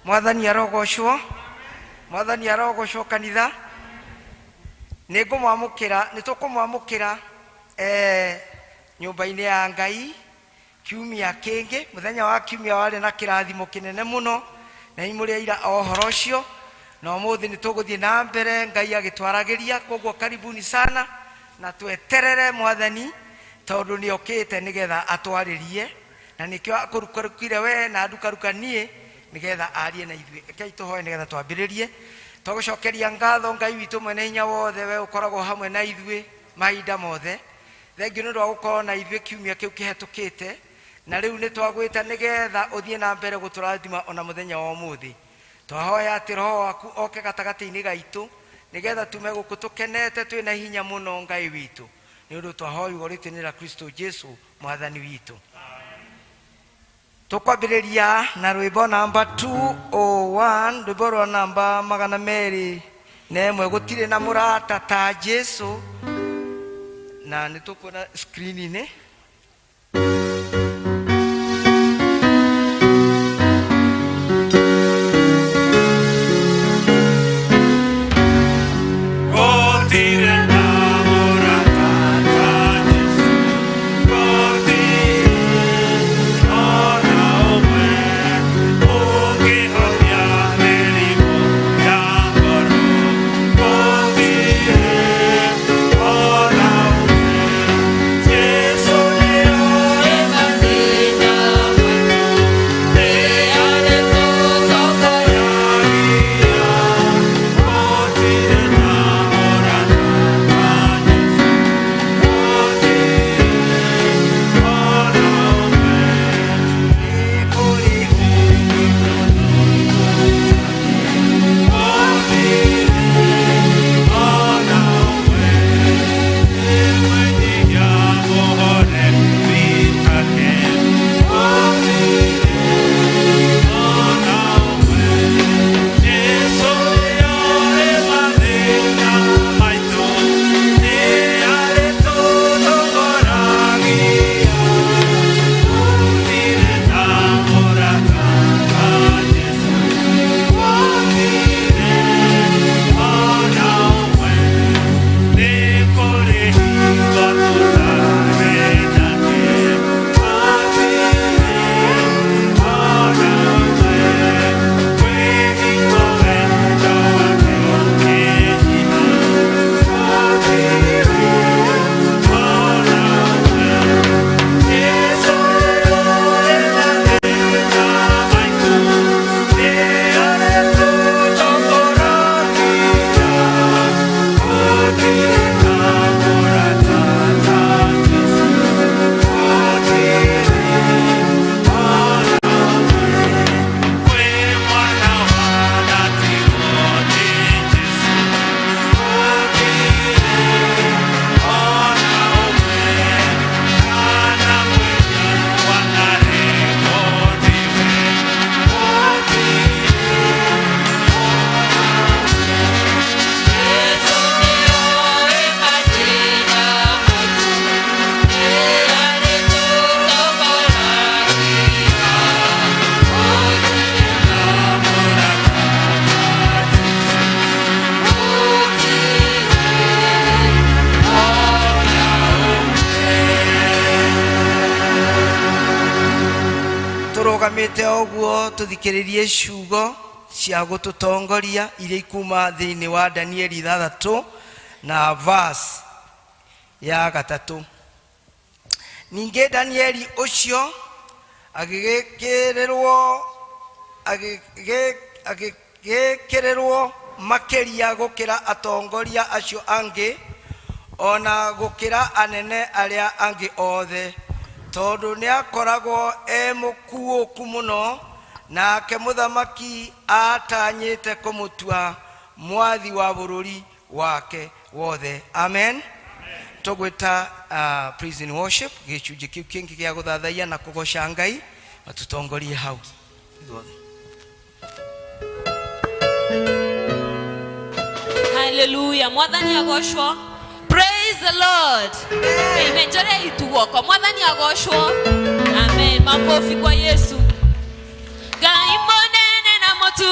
Mwathani arogocwo. Mwathani arogocwo kanitha. Nĩ ngũmwamũkĩra, nĩ tũkũmwamũkĩra eh, nyũmba-inĩ ya Ngai kiumia kĩngĩ. Mũthenya wa kiumia warĩ na kĩrathimo kĩnene mũno, na inyuĩ mũrĩ aira a ũhoro ũcio. Na ũmũthĩ nĩ tũgũthiĩ na mbere Ngai agĩtwaragĩria, koguo karibuni sana na tweterere Mwathani tondũ nĩ okĩte nĩgetha atwarĩrie, na nĩkĩo akũrukarukire we na andukaruka niĩ nĩgetha arie na ithuĩ. Rekei tũhoe nĩgetha twambĩrĩrie. Twagũcokeria ngatho Ngai witũ mwene hinya wothe, we ũkoragwo hamwe na ithuĩ mahinda mothe. Thengiũ nĩ ũndũ wa gũkorwo na ithuĩ kiumia kĩu kĩhetũkĩte, na rĩu nĩ twagwĩta nĩgetha ũthiĩ na mbere gũtũrathima ona mũthenya wa ũmũthĩ. Twahoya atĩ Roho waku oke gatagatĩ-inĩ gaitũ nĩgetha tume gũkũ tũkenete twĩna hinya mũno Ngai witũ. Nĩ ũndũ twahoya igũrũ rĩtwa-inĩ rĩa Kristo Jesu Mwathani witũ. Tũkwambĩrĩria na rwĩmbo namba 201, rwĩmbo rwa namba 201, gũtirĩ na mũrata ta Jesu, na nĩ tũkuona screen-inĩ. Gũtirĩ na mũrata ta Jesũ, gũtirĩ ona ũmwe ũngĩhonia mĩrimũ ya ngoro. Gũtirĩ ona ũmwe, Jesũ nĩoĩ mathĩna maitũ, nĩ arĩtũtongoragia. Gũtirĩ na mũrata ta Jesũ, gũtirĩ ona ũmwe. Nĩ kũrĩ Gũtirĩ ona ũmwe, ĩmwenyigia mũhoreri take. Gũtirĩ ona ũmwe, Jesũ nĩoĩ mathĩna maitũ, nĩ arĩtũtongoragia. Gũtirĩ na mũrata ta Jesũ, gũtirĩ ona ũmwe. Nĩ kũrĩ hingo tũtarĩ nake, gũtirĩ ona ũmwe. Kwĩ hingo wendo wake ũngĩnyiha, gũtirĩ ona ũmwe. Jesũ nĩoĩ mathĩna maitũ, nĩ arĩtũtongoragia. Gũtirĩ na mũrata ta Jesũ, gũtirĩ ona ũmwe. Kwĩ mwana wanatigwo nĩ Jesũ, gũtirĩ ona ũmwe. Kana mwĩhia wanaregwo nĩwe, gũtirĩ ona ũmwe. Jesũ nĩoĩ mathĩna maitũ, nĩ arĩtũtongoragia. Gũtirĩ Na mũrata ta Jesũ, gũtirĩ ona ũmwe. Tũrũgamĩte o ũguo tũthikĩrĩrie ciugo cia gũtũtongoria iria ikuma thĩinĩ wa Danieli 6 na verse ya 3. Ningĩ Danieli ũcio agĩgĩkĩrĩrwo agĩgĩkĩrĩrwo makĩria gũkĩra atongoria acio angĩ, ona gũkĩra anene arĩa angĩ othe, tondũ nĩakoragwo e mũkuũku mũno, nake mũthamaki atanyĩte kũmũtua mwathi wa bũrũri wake wothe. Amen. Tũgwĩta praise and worship gĩcunjĩ kĩu kĩngĩ gĩa gũthathaiya na kũgoca Ngai, matũtongorie hau ithuothe. Hallelujah. Mwathani agocwo. Praise the Lord. Amen. Njore itu guoko. Mwathani agocwo. Amen. Makofi kwa Yesu. Ngai mũnene na mũtugi.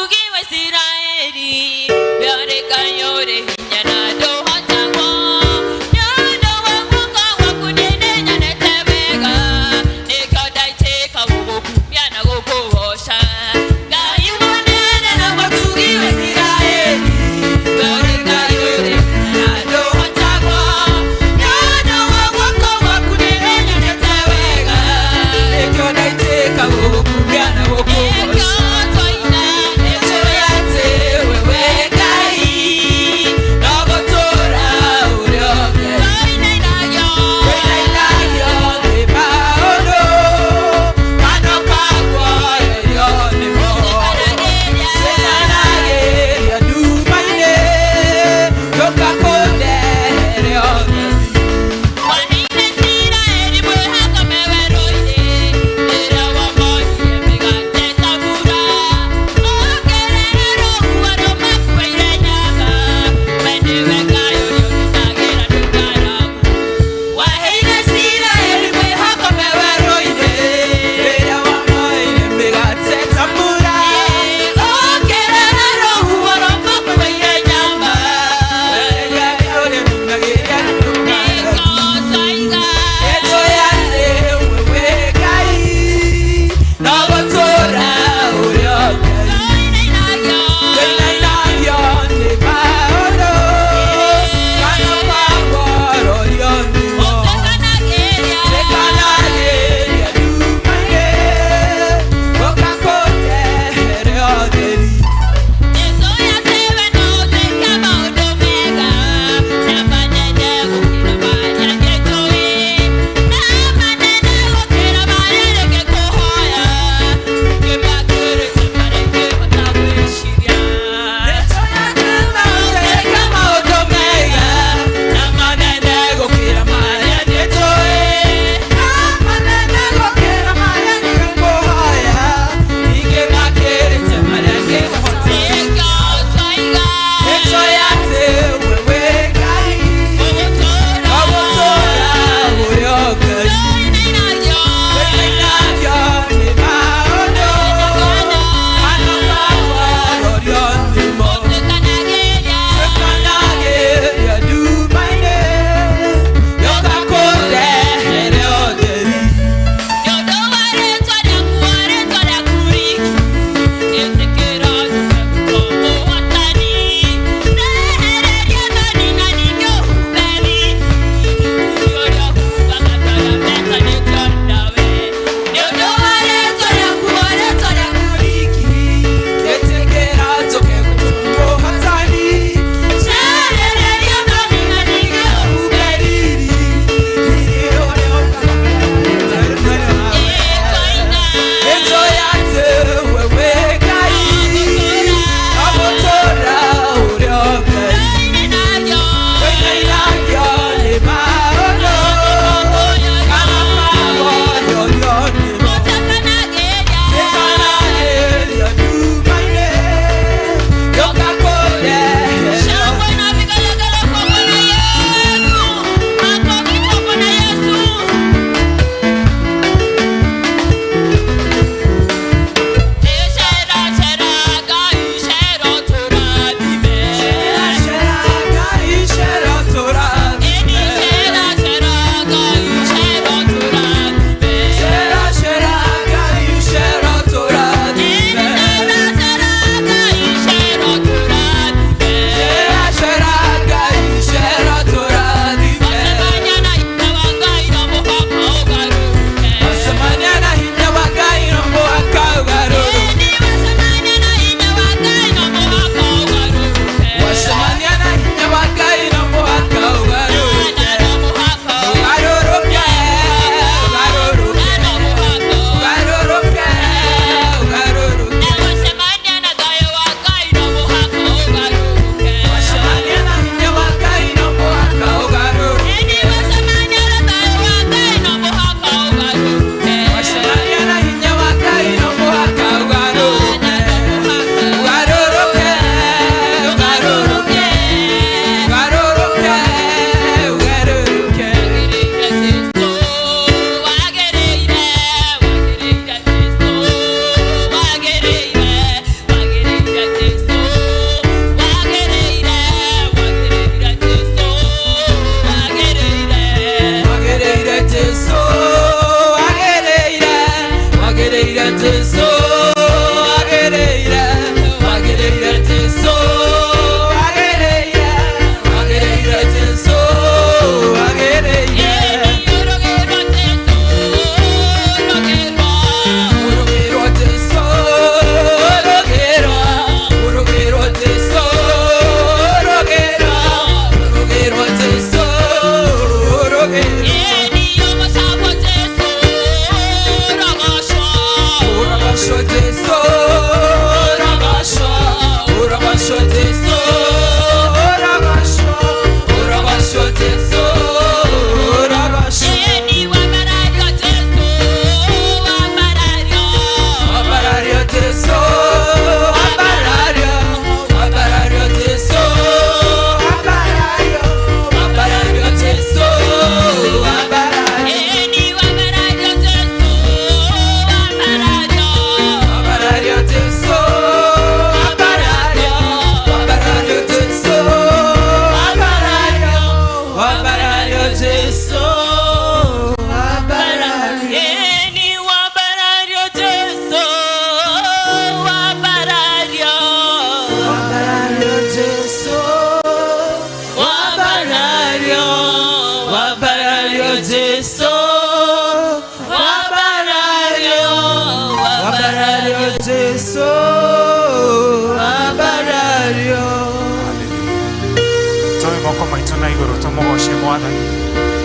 Tũmũgoce Mwathani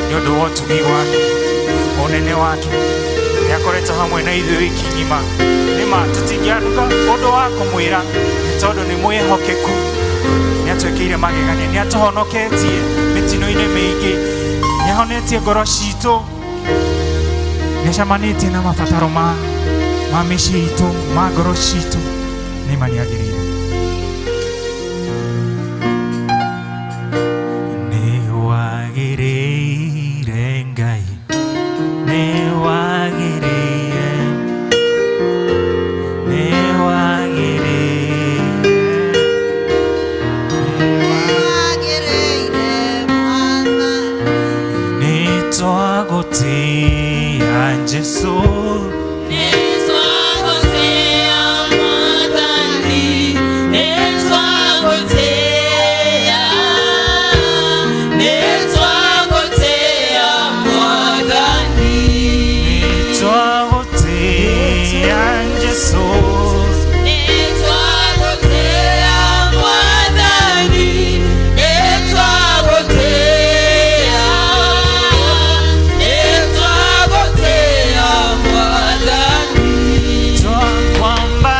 nĩ ũndũ wa ũtugi wake, ũnene wake. Nĩ akoretwo hamwe na ithuĩ wiki ng'ima. Nĩ ma tũtingĩanuka ũndũ wa kũmwĩra nĩ tondũ nĩ mwĩhokeku. Nĩ atwĩkĩire magegania, nĩ atũhonoketie mĩtino-inĩ mĩingĩ, nĩ ahonetie ngoro citũ, nĩ acemanĩtie na mabataro ma mĩciĩ itũ, ma ngoro citũ. Nĩ ma nĩ agĩrĩire. Nĩ wagĩrĩire Ngai, nĩ wagĩrĩire, nĩ wagĩrĩire, nĩ twagũtĩĩa Jesũ. Nĩ twagũtĩĩa Jesũ.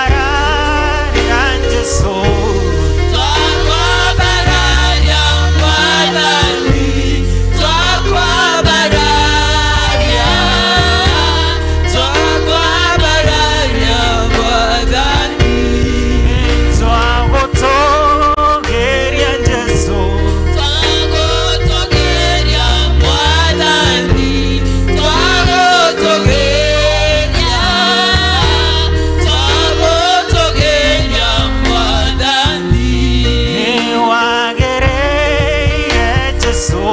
Twakwambararia Jesũ. Twagũtũgĩria Jesũ. Nĩ wagĩrĩire Jesũ.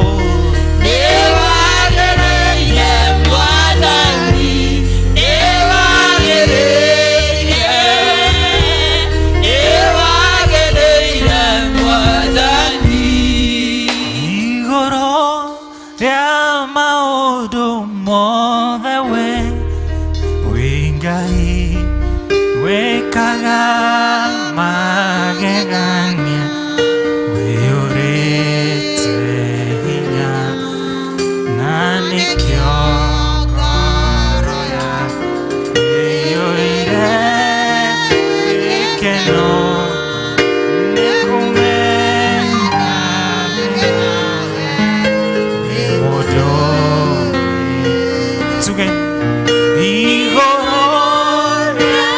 Igũrũ rĩa maũndũ mothe we wĩ Ngai wĩkaga magegania, wĩyũrĩte hinya, na nĩkĩo ngoro yakwa ĩiyũire gĩkeno nĩ kũmenya wĩ mũndũ. Tuge igũrũ rĩa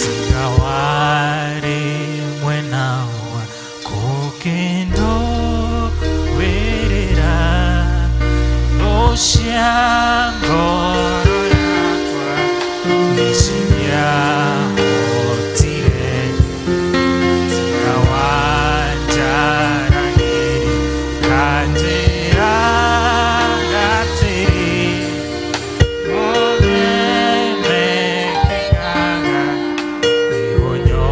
Tiga warĩ mwena wa gũkĩndũĩrĩra, thũ cia ngoro yakwa nĩcingĩahotire. Tiga wanjaragĩria ũkanjĩra atĩrĩ, mothe mekĩkaga igũrũ.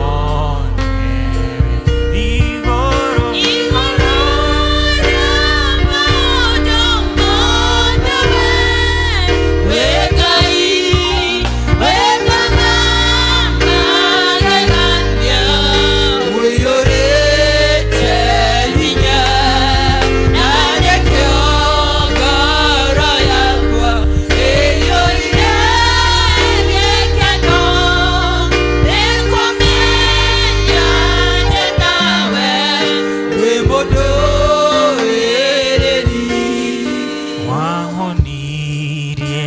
Wahonirie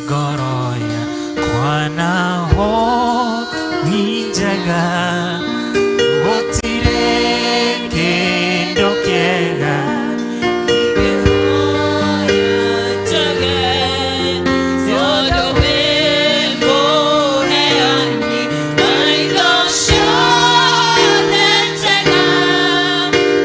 ngoro yakwa na honi njega, gũtirĩ kĩndũ kĩega Thank you.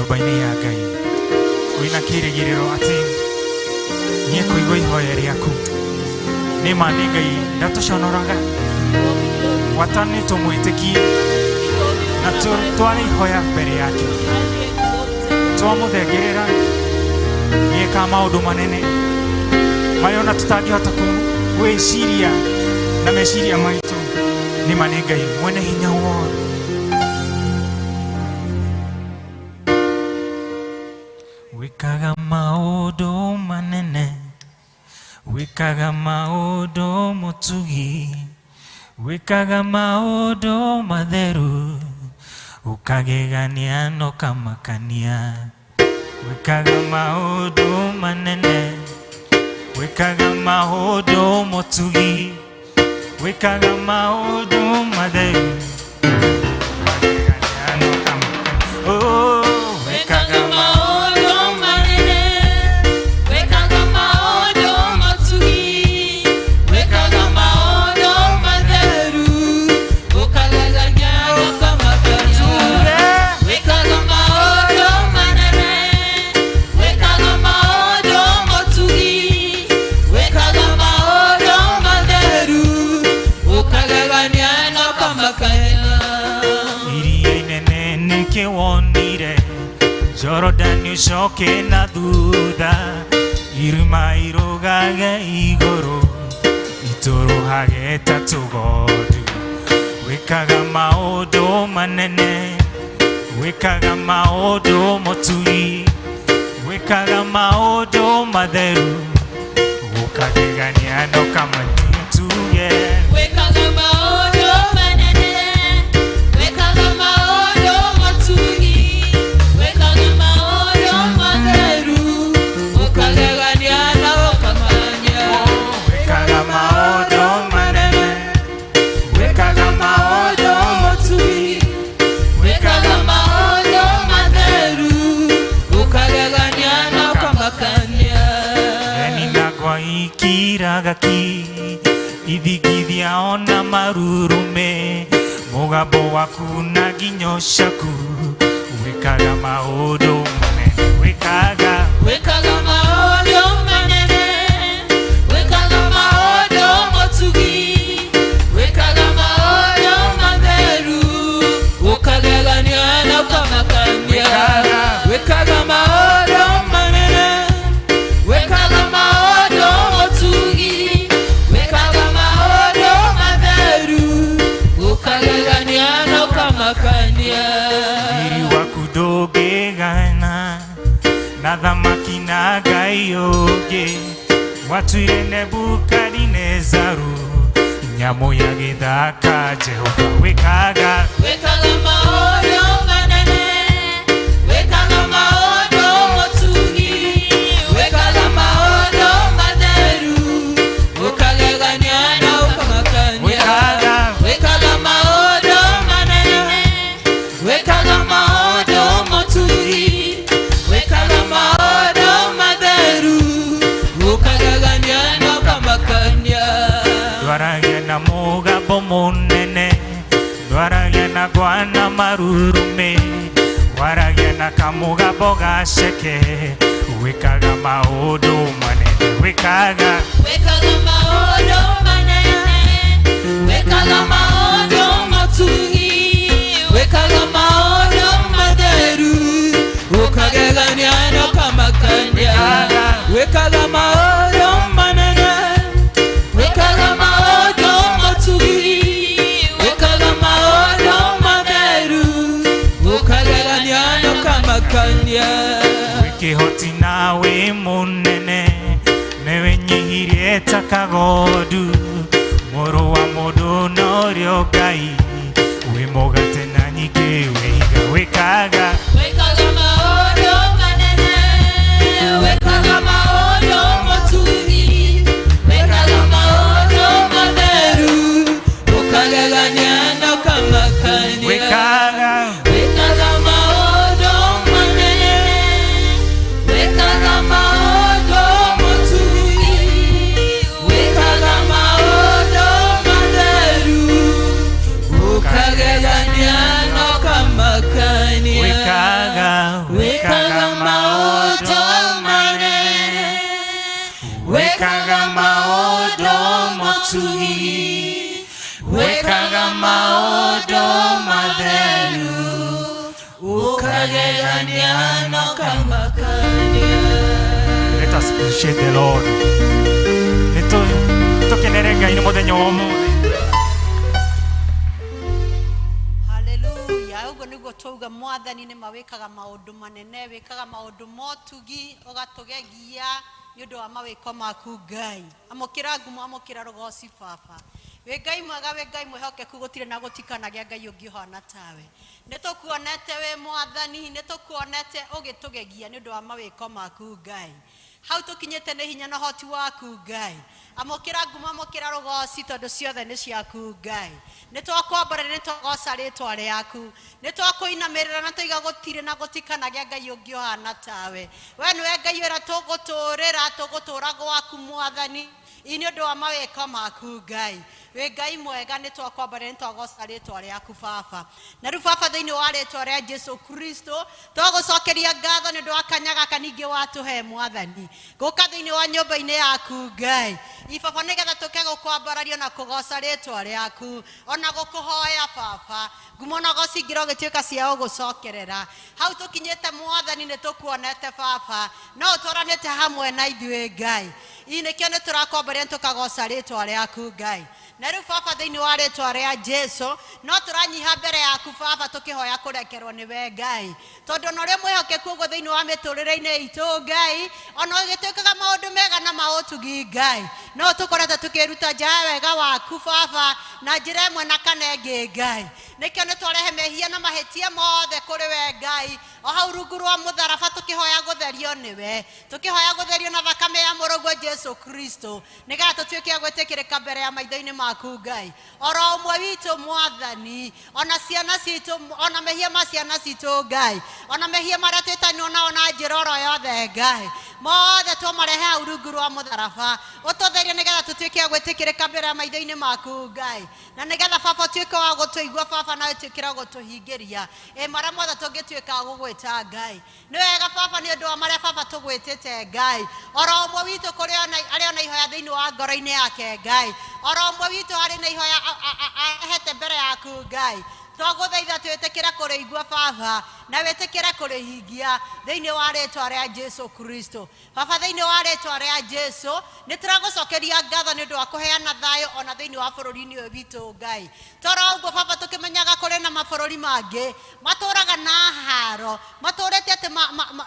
Nyũmba-inĩ ya Ngai wĩna kĩrĩgĩrĩro atĩ nĩekũigua ihoya rĩaku. Nĩ ma nĩ Ngai ndatũconoraga, gwata nĩ tũmwĩtĩkie na tware ihoya mbere yake, twamũthengerera nĩekaga maũndũ manene marĩa ona tũtangĩhota gwĩciria na meciria maitũ. Nĩ ma nĩ Ngai mwene hinya wothe. Wĩkaga maũndũ manene, wĩkaga maũndũ mũtugi, wĩkaga maũndũ matheru, ũkagegania na ũkamakania. Wĩkaga maũndũ manene, wĩkaga maũndũ mũtugi, wĩkaga maũndũ matheru, ũkagegania na ũkamakania. Oh, wĩkaga maũndũ manene, wĩkaga maũndũ matugi, wĩkaga maũndũ matheru, ũkagegania na ũkamakania. Wĩkaga maũndũ manene, wĩkaga maũndũ matugi, wĩkaga maũndũ matheru, ũkagegania na ũkamakania. Iria inene nĩkĩwonire, Jorodani ũcoke na thutha, irima irũgage igũrũ, itũrũhage ta tũgondu. Wĩkaga maũndũ manene, wĩkaga maũndũ mũtugi, wĩkaga maũndũ matheru, ũkagegania na ũkamakania. Tuge Wĩkaga maũndũ manene, wĩkaga maũndũ matugi, wĩkaga maũndũ matheru, ũkagegania na ũkamakania. Wĩkaga maũndũ manene, wĩkaga maũndũ matugi, wĩkaga maũndũ matheru, ũkagegania na ũkamakania. Ninagwa ikiraga ki, ithigithia ona marurume, mũgambo waku na nginyo ciaku, wĩkaga maũndũ manene, wĩkaga Wĩkaga maũndũ manene, wĩkaga maũndũ matugi, wĩkaga maũndũ matheru, ũkagegania na ũkamakania. Wĩkaga maũndũ manene, wĩkaga maũndũ matugi, wĩkaga maũndũ matheru, ũkagegania na ũkamakania. Riri waku ndũngĩgana na thamaki na ngai ũngĩ, watuire Nebukadinezaru nyamũ ya gĩthaka. Jehova wĩkaga Wĩkaga maũndũ manene, wĩkaga maũndũ matugi, wĩkaga maũndũ matheru, ũkagegania na ũkamakania. Wĩkaga Wĩkaga maũndũ manene, wĩkaga maũndũ matugi, wĩkaga maũndũ matheru, ũkagegania na ũkamakania. Ndwaragia na mũgambo mũnene, ndwaragia na ngwa na marurume, waragia na kamũgambo gaceke, wĩkaga maũndũ manene, wĩkaga Wĩkaga maũndũ manene, wĩkaga maũndũ matugi, wĩkaga maũndũ matheru, ũkagegania na ũkamakania. Wĩkaga maũndũ manene, wĩkaga maũndũ matugi, wĩkaga maũndũ matheru, ũkagegania na ũkamakania. Wĩ kĩhoti na wĩ mũnene, nĩwe nyihirie ta kagondu, mũrũ wa mũndũ na ũrĩa Ngai, wĩ mũgate na nyingĩ wĩiga, wĩkaga Wĩkaga maũndũ manene, wĩkaga maũndũ matugi, wĩkaga maũndũ matheru, ũkagegania na ũkamakania. Wĩkaga Wĩkaga maũndũ manene, wĩkaga maũndũ matugi, wĩkaga maũndũ matheru, ũkagegania. Wekaga maũndũ motugi, wekaga maũndũ matheru, ukagegania na ũkamakania. Let us appreciate the Lord. Nĩ tũkenere Ngai nĩ mũthenya wa ũmũthĩ. Haleluya. Ũguo nĩguo twauga mwathani nĩ ma wĩkaga maũndũ manene, wĩkaga maũndũ motugi, ũgatũgegia nĩ ũndũ wa mawĩko maku Ngai. Amũkĩra ngumo, amũkĩra rũgoci baba. Wĩ Ngai mwega, wĩ Ngai mwĩhokeku, gũtirĩ na gũtikanagĩa Ngai ũngĩ ũhana tawe. Nĩ tũkuonete wĩ mwathani, nĩ tũkuonete ũgĩtũgegia nĩ ũndũ wa mawĩko maku Ngai. Hau tũkinyĩte nĩ hinya na ũhoti waku Ngai. Amũkĩra ngumo, amũkĩra rũgoci tondũ ciothe nĩ ciaku Ngai. Nĩ twakwambarĩra, nĩ twagoca rĩtwa rĩaku, nĩ twakũinamĩrĩra na tũiga gũtirĩ na gũtikanagĩa Ngai ũngĩ ũhana tawe. We nĩwe Ngai ũrĩa tũgũtũrĩra, tũgũtũra gwaku mwathani, ĩ nĩ ũndũ wa mawĩko maku Ngai. Wĩ Ngai mwega, nĩ twakwambarĩra, nĩ twagoca rĩtwa rĩaku baba. Na rĩu baba, thĩinĩ wa rĩtwa rĩa Jesu Kristo, twagũcokeria ngatho nĩ ũndũ wa kanya gaka ningĩ watũhe mwathani gũka thĩinĩ wa nyũmba-inĩ yaku Ngai. Ibaba, nĩgetha tũke gũkwambararia na kũgoca rĩtwa rĩaku ona gũkũhoya baba. Ngumo na ũgoci ingĩra ũgĩtuĩka cia gũgũcokerera. Hau tũkinyĩte mwathani nĩ tũkuonete baba, no ũtwaranĩte hamwe na ithuĩ Ngai. Ĩ nĩkĩo nĩ tũrakwambaria, nĩ tũkagoca rĩtwa rĩaku Ngai. Na rĩu baba, thĩinĩ wa rĩtwa rĩa Jesu, no tũranyiha mbere yaku baba, tũkĩhoya kũrekerwo nĩwe Ngai, tondũ ona ũrĩa mwĩhokeku ũguo thĩinĩ wa mĩtũrĩre-inĩ itũ Ngai, ona ũgĩtwĩkaga maũndũ mega na maũtugi Ngai, no tũkoretwo tũkĩruta nja ya wega waku baba na njĩra ĩmwe na kana ĩngĩ Ngai. Nĩkĩo nĩ twarehe mehia na mahĩtia mothe kũrĩ we Ngai, o hau rungu rwa mũtharaba, tũkĩhoya gũtherio nĩwe, tũkĩhoya gũtherio na thakame ya mũrũguo Jesu Kristo, nĩgetha tũtuĩke a gwĩtĩkĩrĩka mbere ya maitho-inĩ maku Ngai. Oro ũmwe witũ mwathani, ona ciana citũ, ona mehia ma ciana citũ Ngai, ona mehia marĩa twĩtanio nao na njĩra oro yothe Ngai, mothe twamarehe hau rungu rwa mũtharaba, ũtũtherie nĩgetha tũtuĩke a gwĩtĩkĩrĩka mbere ya maitho-inĩ maku Ngai, na nĩgetha baba ũtuĩke wa gũtũigua baba, na ũtuĩke wa gũtũhingĩria ĩ marĩa mothe tũngĩtuĩka a gũgwĩta Ngai. Nĩ wega baba, nĩ ũndũ wa marĩa baba tũgwĩtĩte Ngai. Oro ũmwe witũ kũrĩ ona arĩ ona ihoya thĩinĩ wa ngoro-inĩ yake Ngai, oro ũmwe witũ harĩ na ihoya ahete mbere yaku Ngai, twagũthaitha twĩtĩkĩre kũrĩigua baba, na wĩtĩkĩre kũrĩhingia thĩinĩ wa rĩtwa rĩa Jesu Kristo. Baba, thĩinĩ wa rĩtwa rĩa Jesu, nĩ tũragũcokeria ngatho nĩ ũndũ wa kũheana thayũ ona thĩinĩ wa bũrũri-inĩ ũyũ witũ Ngai. Toro ũguo baba, tũkĩmenyaga kũrĩ na mabũrũri mangĩ matũraga na haro, matũrĩte atĩ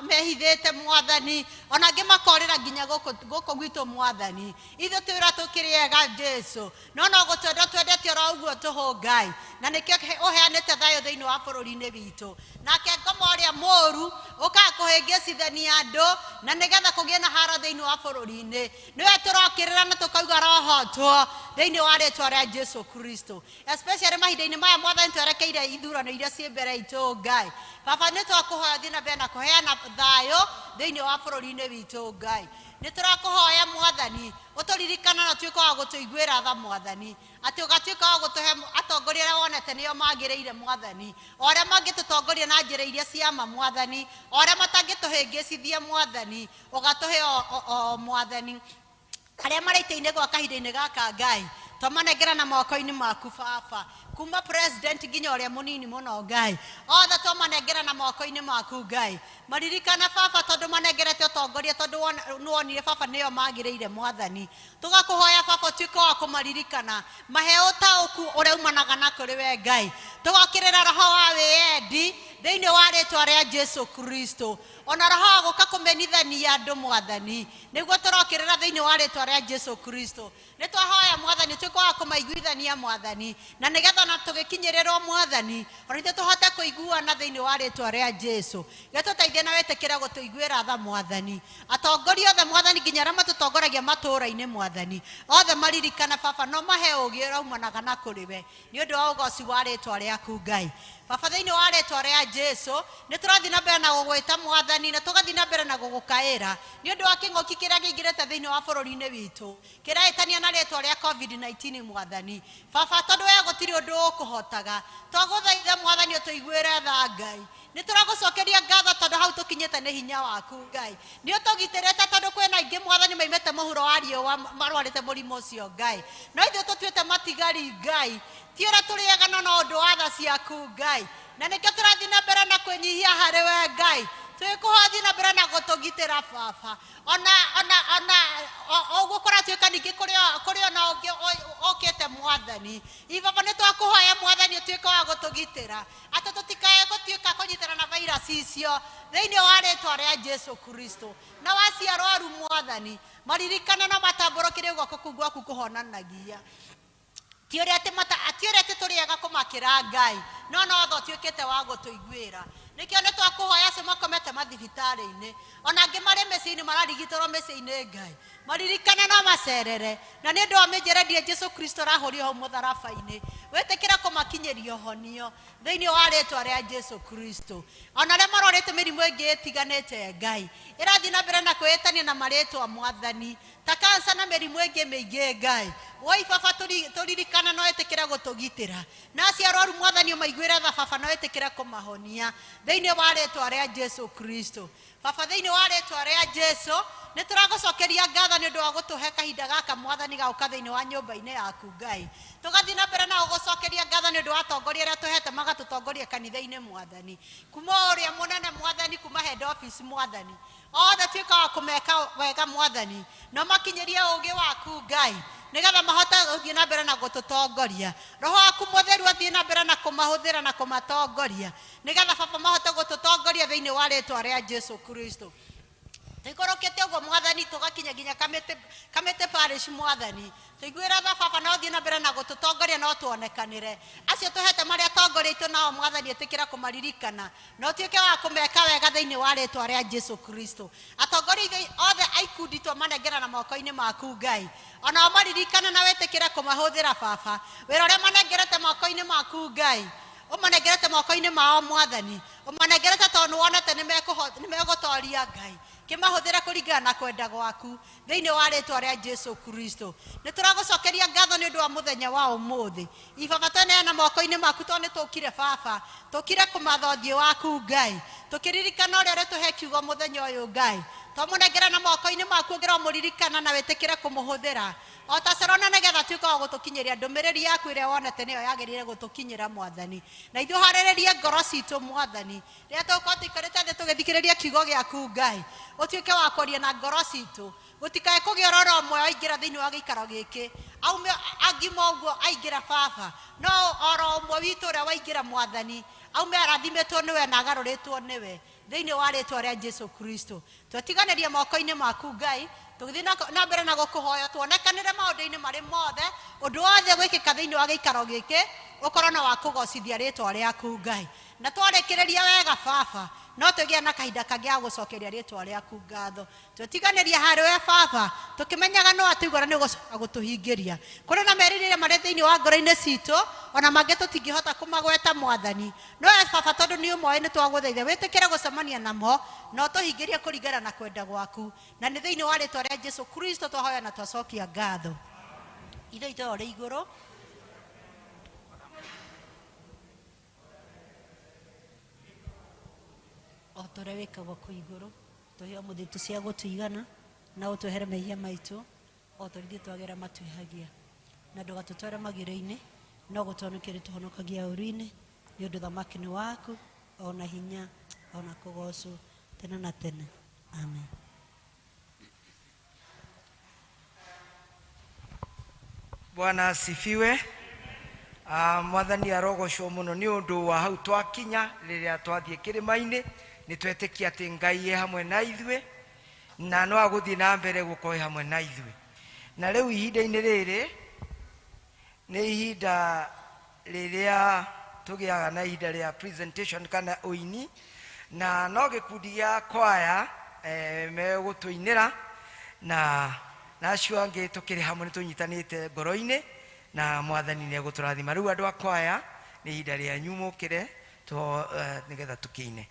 mehithĩte mwathani, ona angĩ makorĩra nginya gũkũ gũkũ gwitũ mwathani. Ithuĩ twĩra tũkĩrĩ ega Jesu, no no gũtwenda twendete oro ũguo tũhũ Ngai, na nĩkĩo ũheanĩte thayũ thĩinĩ wa bũrũri-inĩ witũ. Nake ngoma ũrĩa mũũru ũkaga kũhĩngĩcithania andũ na nĩgetha kũgĩe na haro thĩinĩ wa bũrũri-inĩ, nĩwe tũrokĩrĩra na tũkauga rohotwo thĩinĩ wa rĩtwa rĩa Jesu Kristo, especially mahinda-inĩ maya mwathani twerekeire ithurano iria ciĩ mbere itũ Ngai. Baba, nĩ twakũhoya thiĩ na mbere na kũheana thayũ thĩinĩ wa bũrũri-inĩ witũ Ngai. Nĩ tũrakũhoya mwathani ũtũririkana na ũtuĩke wa gũtũiguĩra tha mwathani, atĩ ũgatuĩka wa gũtũhe atongoria arĩa wonete nĩo magĩrĩire mwathani, o arĩa mangĩtũtongoria na njĩra iria cia ma mwathani, o arĩa matangĩtũhĩngĩcithia mwathani, ũgatũhe o mwathani arĩa marĩ itĩ-inĩ gwa kahinda-inĩ gaka Ngai. Twamanengera na moko-inĩ maku baba, kuma president nginya ũrĩa mũnini mũno Ngai, othe twamanengera na moko-inĩ maku Ngai. Maririkana baba, tondũ manengerete ũtongoria tondũ nĩwonire baba nĩo magĩrĩire mwathani. Tũgakũhoya baba ũtuĩke wa kũmaririkana, mahe ũtaũku ũrĩa umanaga na kũrĩ we Ngai. Tũgokĩrĩra roho wa wĩyendi thĩinĩ wa rĩtwa rĩa Jesu Kristo, ona roho wa gũka kũmenithania andũ mwathani, nĩguo tũrokĩrĩra thĩinĩ wa rĩtwa rĩa Jesu Kristo. Nĩ twahoya mwathani ũtuĩke wa kũmaiguithania mwathani, na nĩgetha ona tũgĩkinyĩrĩrwo mwathani, ona ithuĩ tũhote kũiguana thĩinĩ wa rĩtwa rĩa Jesu. Gĩtũteithie na wĩtĩkĩre gũtũiguĩra tha mwathani. Atongoria othe mwathani, nginya arĩa matũtongoragia matũũra-inĩ mwathani, othe maririkana baba, no mahe ũũgĩ ũrĩa umanaga na kũrĩ we, nĩ ũndũ wa ũgoci wa rĩtwa rĩaku Ngai. Baba, thĩinĩ wa rĩtwa rĩa Jesu, nĩ tũrathiĩ na mbere na gũgwĩta mwathani, na tũgathiĩ na mbere na gũgũkaĩra nĩ ũndũ wa kĩng'ũki kĩrĩa kĩingĩrĩte thĩinĩ wa bũrũri-inĩ witũ kĩrahĩtania na rĩtwa rĩa COVID-19 mwathani. Baba, tondũ we gũtirĩ ũndũ ũkũhotaga, twagũthaitha mwathani ũtũiguĩre tha Ngai, Nĩ tũragũcokeria ngatho tondũ hau tũkinyĩte nĩ hinya waku Ngai. Nĩ ũtũgitĩrĩte tondũ kwĩna aingĩ mwathani maimĩte mũhuro wa riũa marwarĩte mũrimũ ũcio Ngai. No ithuĩ tũtuĩte matigari Ngai. Ti ũrĩa tũrĩaga no ũndũ wa tha ciaku Ngai. Na nĩkĩo tũrathiĩ na mbere na kwĩnyihia harĩ we Ngai. Twĩkũhothiĩ na mbere na gũtũgitĩra baba. Ona ona ona ũguo kũratuĩka ningĩ kũrĩ ona ũngĩ ũkĩte mwathani. Ibaba nĩ twakũhoya mwathani ũtuĩke wa gũtũgitĩra. Atĩ tũtikae gũtuĩka kũnyitana na virus icio thĩinĩ wa rĩtwa rĩa Jesu Kristo. Na wacio arwaru mwathani maririkane na matambũrũkĩrie guoko kũu gwaku kũhonanagia. Ti ũrĩa atĩ tũrĩaga kũmakĩra Ngai no no tho ũtuĩkĩte wa gũtũiguĩra. Nĩkĩo nĩ twakũhoya acio makomete mathibitarĩ-inĩ ona angĩ marĩ mĩciĩ-inĩ mararigitĩrwo mĩciĩ-inĩ Ngai maririkane no macerere na nĩ ũndũ wa mĩnjerendi Jesu Kristo arahũrio hau mũtharaba-inĩ wĩtĩkĩra kũmakinyĩria ũhonio thĩinĩ wa rĩtwa rĩa Jesu Kristo. Ona arĩa marwarĩte mĩrimũ ĩngĩ ĩtiganĩte Ngai ĩrathiĩ na mbere na kwĩĩtania na marĩtwa mwathani ta kansa na mĩrimũ ĩngĩ mĩingĩ Ngai. Woi baba tũririkana no ĩtĩkĩre gũtũgitĩra na acio arwaru mwathani ũmaiguĩre tha baba no ĩtĩkĩre kũmahonia thĩinĩ wa rĩtwa rĩa Jesu Kristo. Baba thĩinĩ wa rĩtwa rĩa Jesu nĩ tũragũcokeria ngatho nĩ ũndũ wa gũtũhe kahinda gaka mwathani gagũka thĩinĩ wa nyũmba-inĩ yaku Ngai. Tũgathiĩ na mbere na gũgũcokeria ngatho nĩ ũndũ wa atongoria arĩa tũhete magatũtongoria kanitha-inĩ mwathani kuma ũrĩa mũnene mwathani kuma head office mwathani othe tuĩka wa kũmeka wega mwathani no makinyĩrie ũũgĩ waku Ngai nĩgetha mahote gũthiĩ na mbere na gũtũtongoria. Roho waku mũtheru athiĩ na mbere na kũmahũthĩra na kũmatongoria nĩgetha baba mahote gũtũtongoria thĩinĩ wa rĩtwa rĩa Jesu Kristo. Tũikũrũkĩte ũguo mwathani tũgakinya nginya kamĩtĩ parish mwathani tũiguĩra tha baba no thiĩ na mbere na gũtũtongoria no tuonekanĩre acio tũhete marĩa atongoria aitũ nao mwathani ĩtĩkĩra kũmaririkana na ũtuĩke wa kũmeka wega thĩinĩ wa rĩtwa rĩa Jesu Kristo. Atongoria othe a ikundi twamanengera na moko-inĩ maku Ngai onao maririkane na wĩtĩkĩre kũmahũthĩra baba wĩra ũrĩa manengerete moko-inĩ maku Ngai ũmanengerete moko-inĩ mao mwathani ũmanengerete tondũ nĩwonete nĩ megũtoria Ngai kĩmahũthĩre kũringana na kwenda gwaku thĩinĩ wa rĩtwa rĩa Jesu Kristo. Nĩ tũragũcokeria ngatho nĩ ũndũ wa mũthenya wa ũmũthĩ. Ibaba tweneana moko-inĩ maku tondũ nĩ tũkire baba tũkire kũmatha ũthiũ waku Ngai tũkĩririkana ũrĩa ũrĩtũhe kiugo mũthenya ũyũ Ngai twamũnengera na moko-inĩ maku ũngĩra ũmũririkana na wĩtĩkĩre kũmũhũthĩra o ta Cerona nĩgetha tuĩke wa gũtũkinyĩria ndũmĩrĩri yaku ĩrĩa wonete nĩyo yagĩrĩire gũtũkinyĩra mwathani na ithuĩ harĩrĩrie ngoro citũ mwathani rĩrĩa tũgũkorwo tũikarĩte thĩ tũgĩthikĩrĩria kiugo gĩaku Ngai ũtuĩke wa kwaria na ngoro citũ gũtikae kũgĩa ũroro ũmwe waingĩra thĩinĩ wa gĩikaro gĩkĩ aume angima ũguo aingĩra baba no oro ũmwe witũ ũrĩa waingĩra mwathani aume arathimĩtwo nĩwe na agarũrĩtwo nĩwe thĩinĩ wa rĩtwa rĩa Jesu Kristo. Twatiganĩria moko-inĩ maku Ngai tũgĩthiĩ na mbere na gũkũhoya tuonekanĩre maũndũ-inĩ marĩ mothe ũndũ wothe gwĩkĩka thĩinĩ wa gĩikaro gĩkĩ ũkorwo na wa kũgocithia rĩtwa rĩaku Ngai na twarĩkĩrĩria wega baba no tũgĩe na kahinda kangĩ ga gũcokeria rĩtwa rĩaku ngatho. Twetiganĩria harĩ we baba tũkĩmenyaga no atũigua nĩ ũgũcoka gũtũhingĩria. Kũrĩ na merirĩria marĩ thĩinĩ wa ngoro-inĩ citũ ona mangĩ tũtingĩhota kũmagweta mwathani no we baba tondũ nĩ ũmoĩ nĩ twagũthaitha wĩtĩkĩre gũcemania namo na ũtũhingĩrie kũringana na kwenda gwaku na nĩ thĩinĩ wa rĩtwa rĩa Jesu Kristo twahoya na twacokia ngatho. Ithe witũ ũrĩ igũrũ o ta ũrĩa wĩkagwo kũu igũrũ tũhe ũmũthĩ indo cia gũtũigana na ũtwehere mehia maitũ o ta ũrĩa ithuĩ twagĩra matwĩhagia na ndũgatũtware magĩrĩ-inĩ no gũtũhonokia ũrĩtũhonokagia ũũru-inĩ nĩ ũndũ thamaki nĩ waku ona hinya ona kũgocwo tene na tene. Amen. Bwana asifiwe. Mwathani arogocwo mũno nĩ ũndũ wa hau twakinya rĩrĩa twathiĩ kĩrĩma-inĩ nĩ twetĩkia atĩ Ngai e hamwe na ithuĩ na no agũthiĩ na mbere gũkorwo e hamwe na ithuĩ. Na rĩu ihinda-inĩ rĩrĩ nĩ ihinda rĩrĩa tũgĩaga na ihinda rĩa presentation kana ũini na no gĩkundi gĩa kwaya megũtũinĩra na acio angĩ tũkĩrĩ hamwe nĩ tũnyitanĩte ngoro-inĩ na mwathani nĩ egũtũrathima. Rĩu andũ a kwaya nĩ ihinda rĩanyu mũkĩre nĩgetha tũkĩine.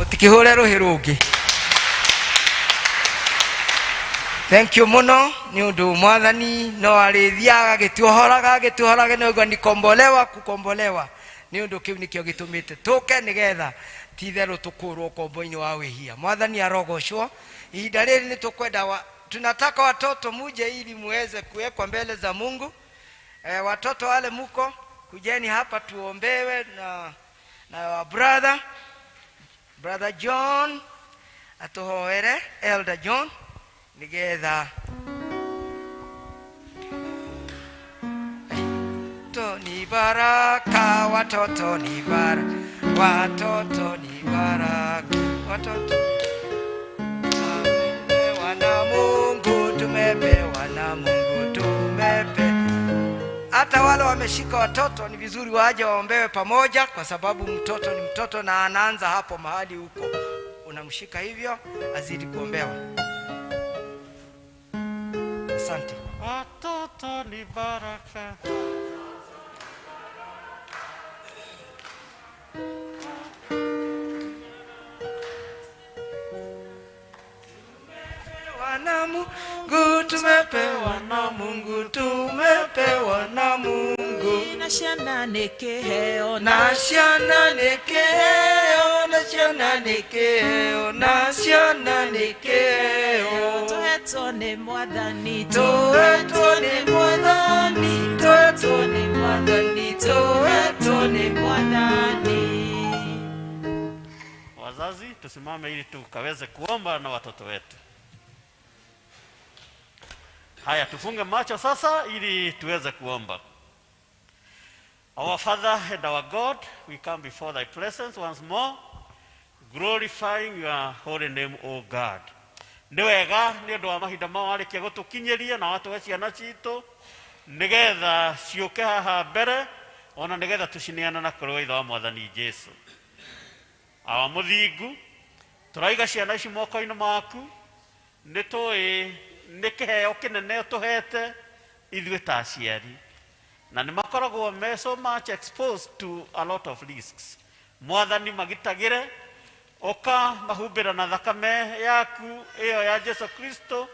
Mũtikĩhũre rũhĩ rũngĩ. Thank you mũno nĩ ũndũ mwathani no arĩthiaga agĩtuohoraga agĩtuohoraga nĩ nikombolewa kukombolewa nĩ ũndũ kĩu nĩkĩo gĩtũmĩte tũke nĩgetha ti-itherũ tũkũrwo ũkombo-inĩ wa wĩhia. Mwathani arogocwo. Ihinda rĩrĩ nĩ tũkwenda tunataka watoto muje ili muweze kuwekwa mbele za Mungu. Watoto wale muko kujeni hapa tuombewe na brother John atuhoere, Elder John nigetha to ni baraka, watoto ni baraka, watoto ni baraka, watoto tumepewa na Mungu, tumepewa na Mungu, tumepe. Hata wale wameshika watoto ni vizuri waje waombewe pamoja, kwa sababu mtoto ni mtoto na anaanza hapo mahali huko. Unamshika hivyo azidi kuombewa. Asante. Watoto ni baraka. Tumepewa na Mungu, tumepewa na Mungu, tumepewa na Mungu. Na ciana nĩ kĩheo, na ciana nĩ kĩheo, na ciana nĩ kĩheo, na ciana nĩ kĩheo. Tũhetwo nĩ Mwathani, tũhetwo nĩ Mwathani, tũhetwo nĩ Mwathani, tũhetwo nĩ Mwathani. Wazazi tusimame ili tukaweze kuomba na watoto wetu. Haya, tufunge macho sasa ili tuweze kuomba. Our Father and our God, we come before thy presence once more, glorifying your holy name, O God. Nĩ wega nĩ ũndũ wa mahinda mao warĩkia gũtũkinyĩria na watũhe ciana citũ nĩgetha ciũke haha mbere ona nĩgetha tũcineana na kũrĩ ithe wa Mwathani Jesu. Awa mũthingu, tũraiga ciana ici moko-inĩ maku, nĩ tũĩ nĩ kĩheo kĩnene ũtũhete ithuĩ ta aciari, na nĩ makoragwo me so much exposed to a lot of risks. Mwathani magitagĩre, ũka mahumbĩra na thakame yaku ĩyo ya Jesu Kristo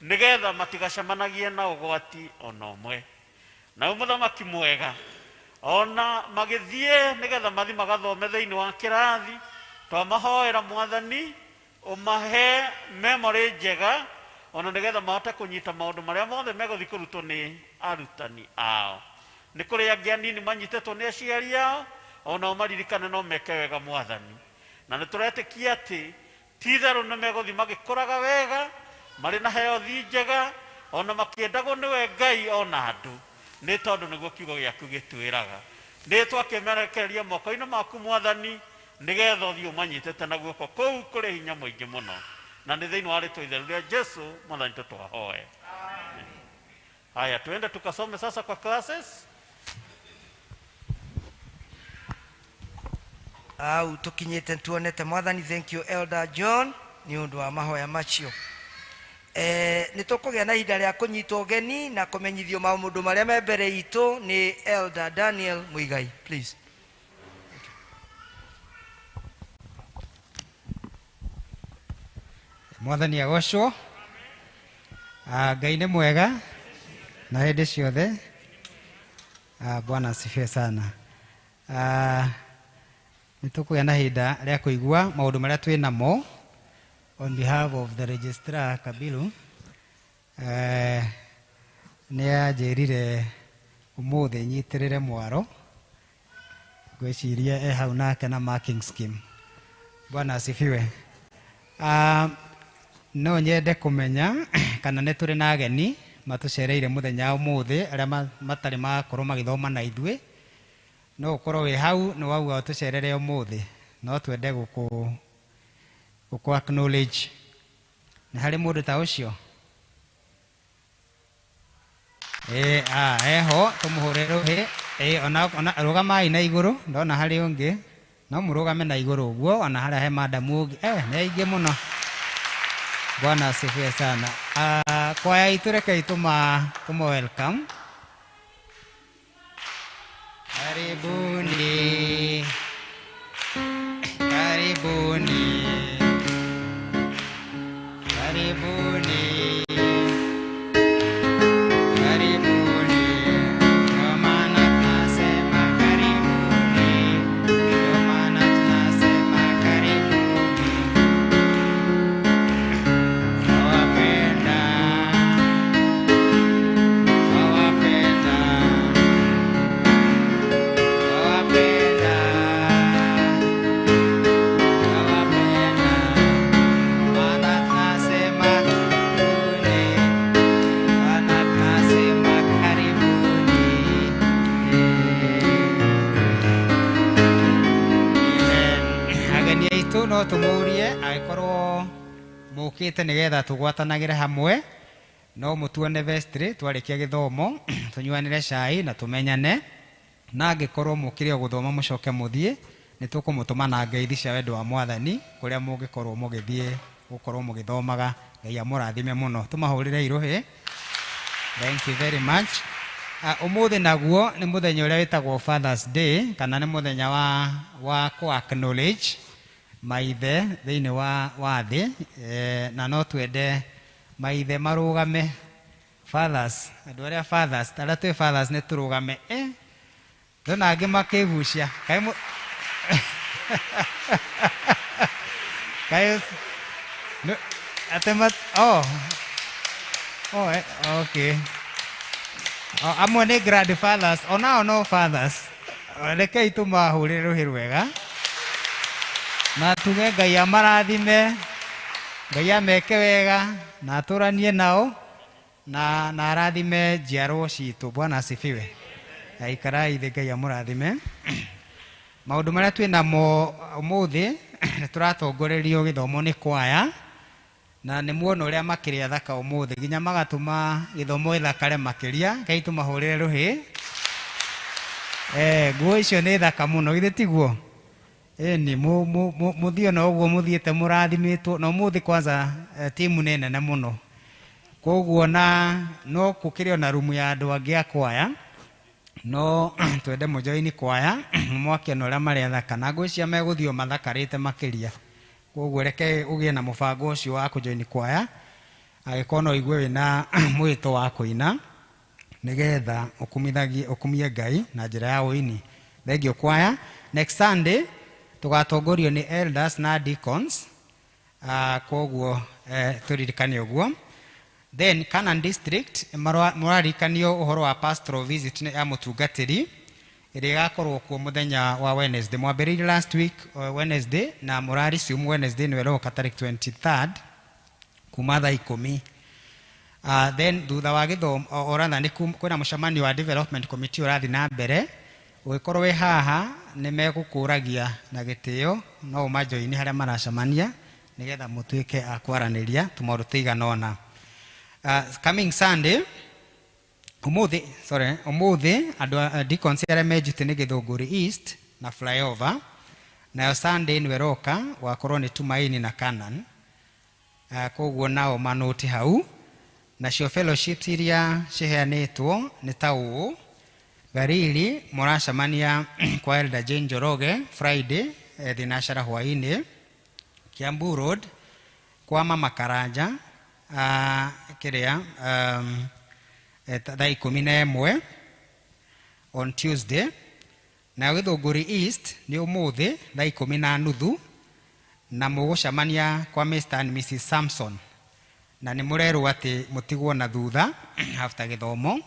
nĩgetha matigacemanagie na ũgwati ona ũmwe. Na mũthamaki mwega, ona magĩthiĩ nĩgetha mathi magathome thĩinĩ wa kĩrathi, twamahoera Mwathani ũmahe memory njega ona nĩgetha mahote kũnyita maũndũ marĩa mothe megũthiĩ kũrutwo nĩ arutani ao. Nĩ kũrĩ angĩ anini manyitĩtwo nĩ aciari ao, onao maririkane no meke wega Mwathani. Na nĩ tũretĩkia atĩ ti-itherũ nĩ megũthiĩ magĩkũraga wega, marĩ na health njega, ona makĩendagwo nĩwe Ngai ona andũ, nĩ tondũ nĩguo kiugo gĩaku gĩtwĩraga. Nĩ twakĩmerekereria moko-inĩ maku Mwathani, nĩgetha ũthiĩ ũmanyitĩte na guoko kũu kũrĩ hinya mũingĩ mũno. Na nĩ thĩinĩ wa rĩtwa itheru rĩa Jesu Mwathani tũtwahoe. Haya, tuende tukasome sasa kwa classes. Au tukinyite tuonete Mwathani. Thank you Elder John nĩ ũndũ wa mahoya macio. Nĩ tũkũgĩa na ihinda rĩa kũnyitwo ũgeni na kũmenyithio maũndũ marĩa me mbere itũ nĩ Elder Daniel Muigai, please. Mwathani agocwo. Ngai nĩ mwega na hĩndĩ ciothe. Bwana asifiwe sana. Nĩ tũkũgĩa na ihinda rĩa kũigua maũndũ marĩa twĩ namo on behalf of the registrar Kabilu. Nĩ anjĩrire ũmũthĩ nyitĩrĩre mwaro, ngwĩciria e hau nake na marking scheme. Bwana asifiwe. No nyende kũmenya kana nĩ tũrĩ na ageni matũcereire mũthenya ũmũthĩ arĩa matarĩ makorwo magĩthoma na ithuĩ. No ũkorwo wĩ hau nĩ wauga ũtũcerere ũmũthĩ, no twende gũkũ acknowledge. Nĩ harĩ mũndũ ta ũcio? Eho tũmũhũre rũhĩ. Ona rũgamai na igũrũ, ndona harĩ ũngĩ, no mũrũgame na igũrũ ũguo, ona harĩa he madamu ũngĩ. Nĩ aingĩ mũno. Bwana asifiwe sana. Kwaya itũ rekei tũma welcome. Karibuni. Karibuni, karibuni, karibuni. Ndio maana tunasema karibuni, ndio maana tunasema karibuni. Nawapenda, nawapenda, nawapenda, nawapenda. Maana tunasema karibuni, maana tunasema karibuni. Amen. Ageni aitũ no tũmũrie angĩkorwo mũkĩte nĩgetha tũgwatanagĩre hamwe, no mũtuone vestry twarĩkia gĩthomo, tũnyuanĩre cai na tũmenyane, na angĩkorwo mũkĩre o gũthoma mũcoke mũthiĩ, nĩ tũkũmũtũma na ngeithi cia wendo wa Mwathani kũrĩa mũngĩkorwo mũgĩthiĩ gũkorwo mũgĩthomaga. Ngai amũrathime mũno. Tũmahũrĩre irũhĩ. Thank you very much. Ũmũthĩ naguo nĩ mũthenya ũrĩa wĩtagwo Father's Day, kana nĩ mũthenya wa kũ acknowledge maithe thĩinĩ wa thĩ, na no twende maithe marũgame. Fathers, andũ arĩa fathers, arĩa twĩ fathers nĩ tũrũgame. Ndona angĩ makĩgucia kaĩ kaĩ atĩ oh oh okay. O, amwe nĩ grandfathers, onao no fathers. Rekei tũmahũrĩre rũhĩ rwega na tuge Ngai amarathime, Ngai ameke wega na atũranie nao na arathime njiarwo citũ. Bwana asifiwe. Aikarai thĩ, Ngai amũrathime. Maũndũ marĩa twĩ namo ũmũthĩ, nĩ tũratongorerio gĩthomo nĩ kwaya, na nĩ muona ũrĩa makĩrĩ athaka ũmũthĩ, nginya magatũma gĩthomo gĩthakare makĩria. Ngai tũmahũrĩre rũhĩ. Nguo icio nĩ thaka mũno, githĩ tiguo? Ĩni mũthiĩ ona ũguo mũthiĩte mũrathimĩtwo, na ũmũthĩ kwanza timu nĩ nene mũno, koguo na no gũkĩrĩ ona rumu ya andũ angĩ a kwaya, no twende mũjoini kwaya mwakĩona ũrĩa marĩ athaka, na ngwĩciria megũthiĩ o mathakarĩte makĩria. Koguo reke ũgĩe na mũbango ũcio wa kũjoini kwaya, angĩkorwo no ũigue wĩna mwĩto wa kũina, nĩgetha ũkumie Ngai na njĩra ya ũini. Thank you kwaya. Next Sunday tũgatongorio nĩ elders na deacons, koguo tũririkane ũguo. Then Canaan District mũraririkanio ũhoro wa pastoral visit ya mũtungatĩri ĩrĩa ĩgakorwo kuo mũthenya wa Wednesday. Mwambĩrĩirie last week Wednesday na mũraresume Wednesday nĩwe ĩroka tarĩki 23rd kuma thaa 10. Then thutha wa gĩthomo oratha nĩ kwĩna mũcemanio wa development committee ũrathiĩ na mbere. Ũngĩkorwo wĩ haha nĩ megũkũragia na gĩtĩo, no ũmajoini harĩa maracemania nĩgetha mũtuĩke a kwaranĩria tũmaũndũ tũigana ũna. Coming Sunday, ũmũthĩ, sorry, ũmũthĩ andũ a deacons arĩa me Njutĩ nĩ Gĩthũngũri East na Flyover, nayo Sunday nĩwe ĩroka gũgakorwo nĩ Tumaini na Canaan. Koguo nao manũti hau. Nacio fellowships iria ciheanĩtwo nĩ ta ũũ: Garili mũracemania kwa Elder Jane Njoroge Friday thinacara hwaĩ-inĩ. Kiambu Road kwa Mama Karanja kĩrĩa thaa 11 on Tuesday. Nayo Gĩthũngũri East nĩ ũmũthĩ thaa 10:30, na mũgũcemania kwa Mr and Mrs Samson, na nĩ mũrerwo atĩ mũtigwo na thutha after gĩthomo.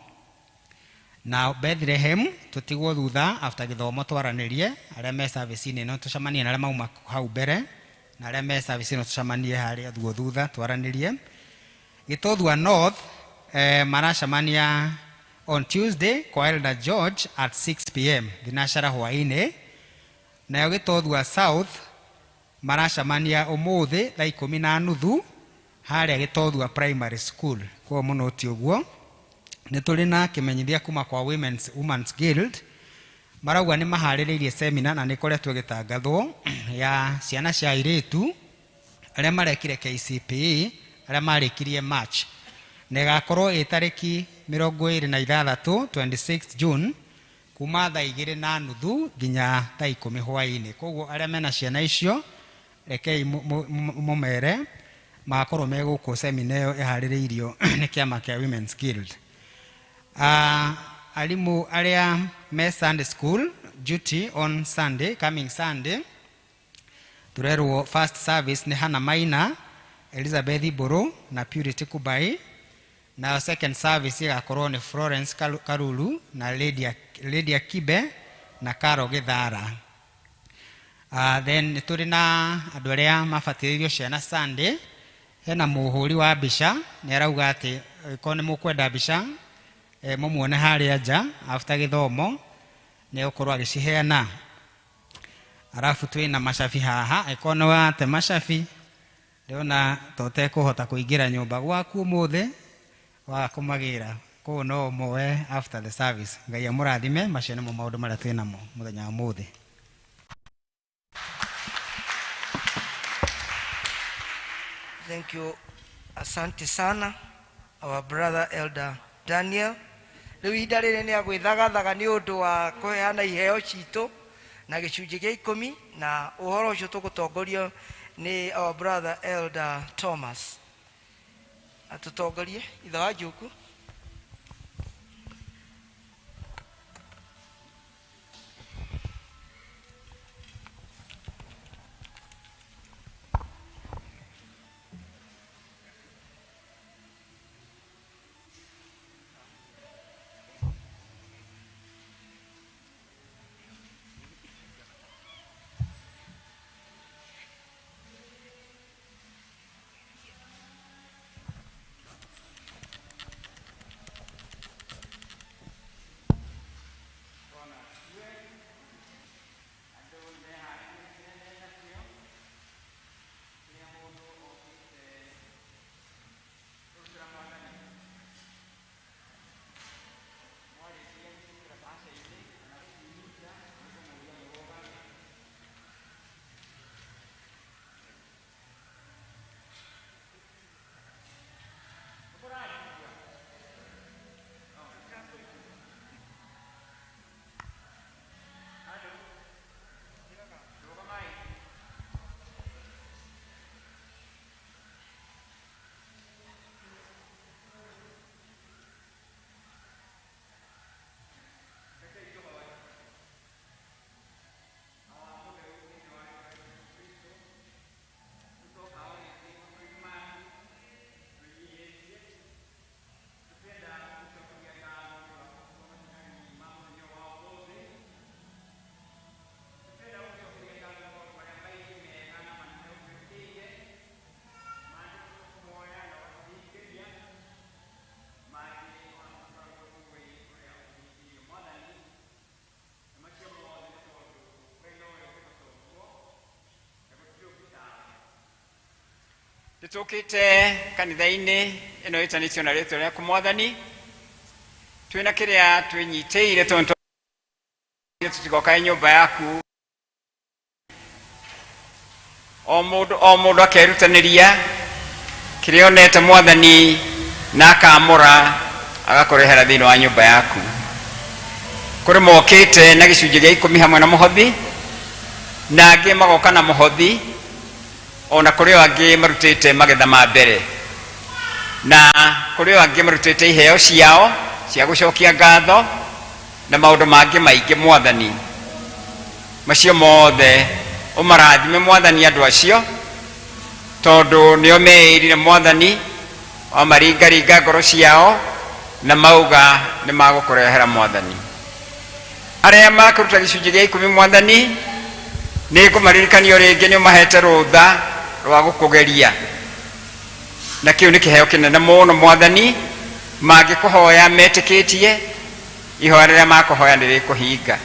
Na Bethlehem tũtigwo thutha after gĩthomo, twaranĩrie arĩa me service-inĩ ĩno tũcemanie na arĩa mauma hau mbere, na arĩa me service ĩno tũcemanie harĩa thuo thutha twaranĩrie. Gĩtothua North maracemania on Tuesday kwa Elder George at 6 p.m. thinacara hwaĩ-inĩ. Nayo Gĩtothua South maracemania ũmũthĩ thaa 10:30 harĩa Gĩtothua Primary School. Koguo mũno ti ũguo. Nĩ tũrĩ na kĩmenyithia kuma kwa Women's Guild, marauga nĩ maharĩrĩirie seminar na nĩ ĩkoretwo ĩgĩtangathwo ya ciana cia airĩtu arĩa marekire KCPE, arĩa marĩkirie March, na ĩgakorwo ĩ tarĩki 26, 26 June, kuma thaa 2:30 nginya thaa 10 hwaĩ-inĩ. Koguo arĩa mena ciana icio Rekei mũmere magakorwo me gũkũ semina ĩyo ĩharĩrĩirio nĩ kĩama kĩa Women's Guild. Arimũ arĩa me Sunday school duty on Sunday, coming Sunday, turerwo first service nĩ Hannah Maina, Elizabeth Mburu na Purity Kubai, na second service ĩgakorwo nĩ Florence Karuru na Lydia Kibe na Caro Githara. Then nĩ tũrĩ na andũ arĩa mabatithĩirio ciana Sunday. Hena mũhũri wa mbica nĩ arauga atĩ korwo nĩ mũkwenda mbica, mũmuone harĩa nja after gĩthomo nĩ egũkorwo agĩciheana. Arabu twĩna macabi haha, ĩkorwo nĩ wate macabi ndĩrona ta ũtekũhota kũingĩra nyũmba gwaku ũmũthĩ waga kũmagĩra, koguo no ũmoe after the service. Ngai amũrathime. Macio nĩmo maũndũ marĩa twĩnamo mũthenya wa ũmũthĩ. Thank you. Asante sana our brother Elder Daniel. Rĩu ihinda rĩrĩ nĩ agwĩthagathaga nĩ ũndũ wa kũheana iheo citũ na gĩcunjĩ gĩa 10, na ũhoro ũcio tũgũtongorio nĩ our brother Elder Thomas. Atũtongorie ithe wa Njuku. Nĩtũkĩte kanitha-inĩ ĩno ĩtanĩtio na rĩtwa rĩaku Mwathani, twĩna kĩrĩa twĩnyitĩire tondũ tũtigokae nyũmba yaku. O mũndũ o mũndũ akerutanĩria kĩrĩa onete Mwathani na akamũra agakũrehera thĩinĩ wa nyũmba yaku. Kũrĩ mokĩte na gĩcunjĩ gĩa 10 hamwe na mũhothi, na angĩ magoka na mũhothi, ona kũrĩ o angĩ marutĩte magetha ma mbere, na kũrĩ o angĩ marutĩte iheo ciao cia gũcokia ngatho na maũndũ mangĩ maingĩ Mwathani. Macio mothe ũmarathime Mwathani andũ acio, tondũ nĩo meĩrire Mwathani, wamaringaringa ngoro ciao na mauga nĩ magũkũrehera Mwathani. Arĩa makũruta gĩcunjĩ gĩa 10 Mwathani, nĩ ngũmaririkanio rĩngĩ nĩ ũmahete rũtha rwa gũkũgeria, na kĩu nĩ kĩheo kĩnene mũno Mwathani. Mangĩkũhoya metĩkĩtie, ihoya rĩrĩa makũhoya nĩ rĩkũhinga.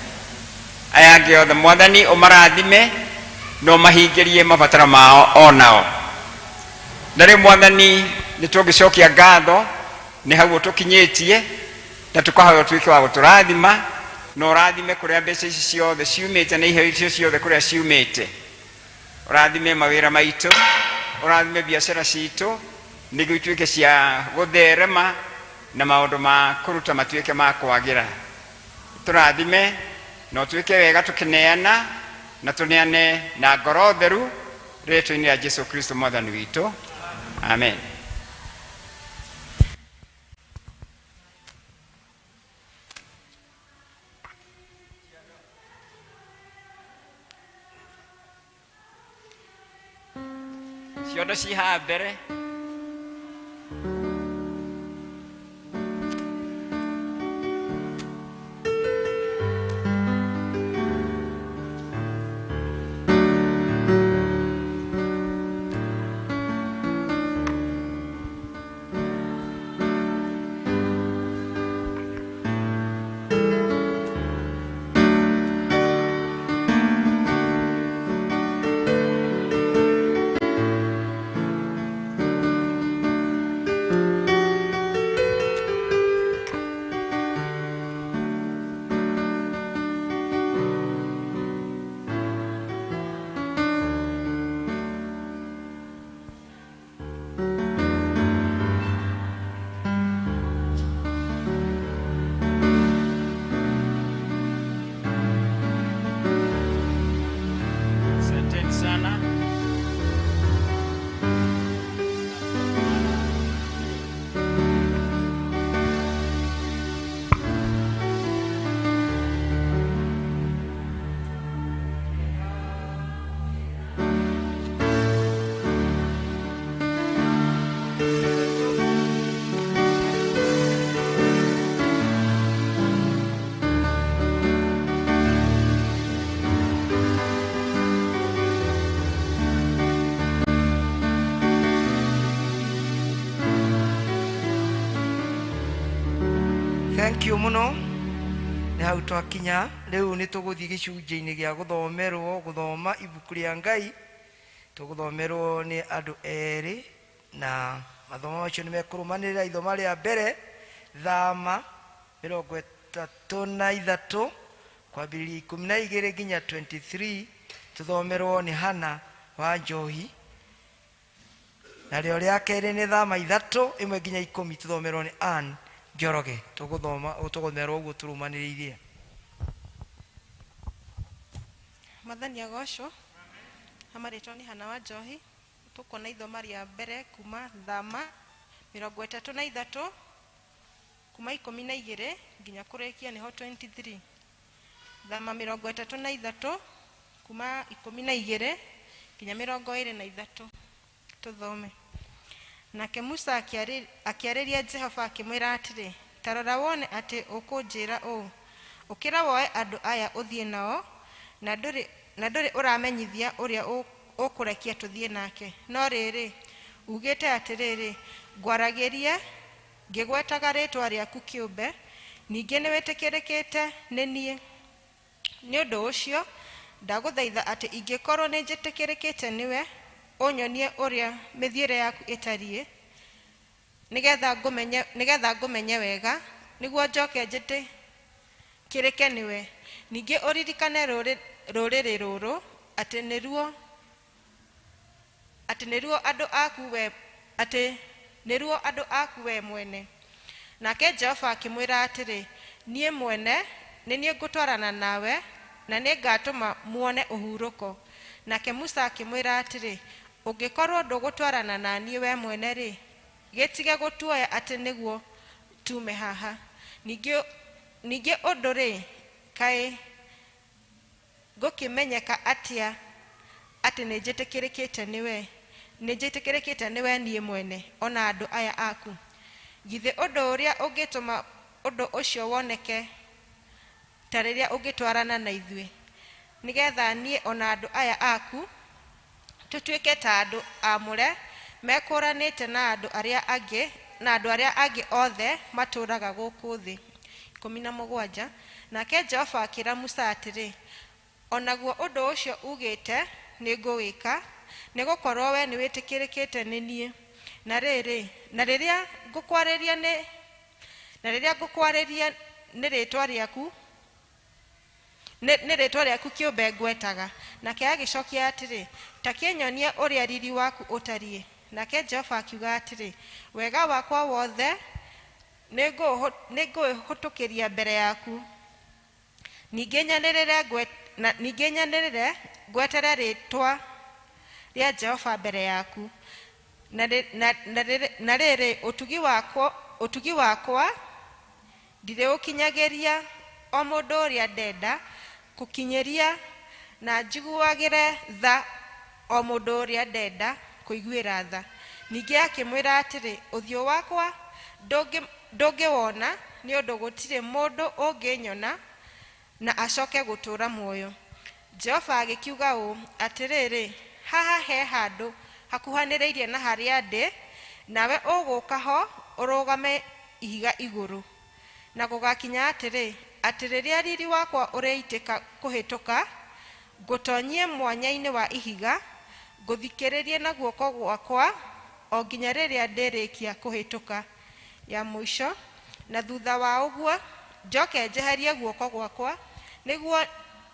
Aya angĩ othe Mwathani ũmarathime na ũmahingĩrie mabataro mao onao. Na rĩu Mwathani nĩ tũngĩcokia ngatho nĩ hau ũtũkinyĩtie, na tũkahoya ũtuĩke wa gũtũrathima, na ũrathime kũrĩa mbeca ici ciothe ciumĩte na iheo icio ciothe kũrĩa ciumĩte. Ũrathime mawĩra maitũ, ũrathime biacara citũ, nĩguo ituĩke cia gũtherema na maũndũ ma kũruta matuĩke ma kwagĩra. Tũrathime na ũtuĩke wega tũkĩneana, na tũneane na ngoro theru Rĩtwa-inĩ rĩa Jesu Kristo mwathani witũ, amen. Ciondo ci haha mbere. Asanteni sana. Thank you muno. Nĩ hau twakinya. Rĩu nĩ tũgũthiĩ gĩcunjĩ-inĩ gĩa gũthomerwo, gũthoma ibuku rĩa Ngai. Tũgũthomerwo nĩ andũ erĩ, na mathomo macio nĩ mekũrũmanĩrĩra. Ithoma rĩa mbere, Thama 33 kwambĩrĩria 12 nginya 23, tũthomerwo nĩ Hana wa Njohi. Narĩo rĩa kerĩ nĩ Thama 3 1 nginya 10, tũthomerwo nĩ Ann Njoroge. Tũgũthoma tũgũthomerwo ũguo tũrũmanĩrĩirie. Mwathani agocwo. Amarĩtwa nĩ Hana wa Njohi. Tũkuona ithoma rĩa mbere kuma Thama 33 kuma 12 nginya kũrĩkia nĩho 23. Thama 33 kuma 12 nginya 23. Tũthome. Nake Musa akĩarĩria Jehova akĩmwĩra atĩrĩ, ta rora wone atĩ ũkũnjĩra ũũ, ũkĩra woe andũ aya ũthiĩ nao, na ndũrĩ ũramenyithia ũrĩa ũkũrekia tũthiĩ nake. No rĩrĩ, ugĩte atĩrĩrĩ, ngwaragĩrie ngĩgwetaga rĩtwa rĩaku kĩũmbe, ningĩ nĩwĩtĩkĩrĩkĩte nĩ niĩ. Nĩ ũndũ ũcio ndagũthaitha atĩ ingĩkorwo nĩnjĩtĩkĩrĩkĩte nĩwe, ũnyonie ũrĩa mĩthiĩre yaku ĩtariĩ, nĩgetha ngũmenye wega, nĩguo njoke njĩtĩkĩrĩke nĩwe. Ningĩ ũririkane rũrĩrĩ rũrũ, atĩ nĩruo andũ aku we, atĩ nĩruo andũ aku we mwene. Nake Jehova akĩmwĩra atĩrĩ, niĩ mwene nĩ niĩ ngũtwarana nawe, na nĩngatũma muone ũhurũko. Nake Musa akĩmwĩra atĩrĩ, ũngĩkorwo ndũgũtwarana na niĩ we mwene rĩ, gĩtige gũtuoya atĩ nĩguo tume haha. Ningĩ ũndũ rĩ, kaĩ ngũkĩmenyeka atĩa atĩ nĩnjĩtĩkĩrĩkĩte nĩwe, nĩnjĩtĩkĩrĩkĩte nĩwe niĩ mwene, ona andũ aya aku? Githĩ ũndũ ũrĩa ũngĩtũma ũndũ ũcio woneke ta rĩrĩa ũngĩtwarana na ithuĩ, nĩgetha niĩ ona andũ aya aku tũtuĩke ta andũ amũre mekũranĩte na andũ arĩa angĩ, na andũ arĩa angĩ othe matũũraga gũkũ thĩ. 17. Nake Jehova akĩra Musa atĩrĩ, onaguo ũndũ ũcio ugĩte nĩngũwĩka, nĩgũkorwo we nĩwĩtĩkĩrĩkĩte nĩ niĩ. Na rĩrĩ, na rĩrĩa ngũkwarĩria nĩ rĩtwa rĩaku, nĩ rĩtwa rĩaku kĩũmbe ngwetaga. Nake agĩcokia atĩrĩ, ta kĩnyonie ũrĩa riri waku ũtariĩ. Nake Jehova akiuga atĩrĩ, wega wakwa wothe nĩngũũhĩtũkĩria mbere yaku, ningĩ nyanĩrĩre ngwetere rĩtwa rĩa Jehova mbere yaku. Na rĩrĩ, ũtugi wakwa ndirĩũkinyagĩria o mũndũ ũrĩa ndenda kũkinyĩria, na njiguagĩre tha o mũndũ ũrĩa ndenda kũiguĩra tha. Ningĩ akĩmwĩra atĩrĩ, ũthiũ wakwa ndũngĩwona, nĩ ũndũ gũtirĩ mũndũ ũngĩnyona na acoke gũtũũra muoyo. Jehova agĩkiuga ũũ, atĩrĩrĩ, haha he handũ hakuhanĩrĩirie na harĩa ndĩ, nawe ũgũka ho ũrũgame ihiga igũrũ. Na gũgakinya atĩrĩ, atĩ rĩrĩa riri wakwa ũrĩitĩka kũhĩtũka, ngũtonyie mwanya-inĩ wa ihiga, ngũthikĩrĩrie na guoko gwakwa o nginya rĩrĩa ndĩrĩkia kũhĩtũka. Ya mũico, na thutha wa ũguo njoke njeherie guoko gwakwa, nĩguo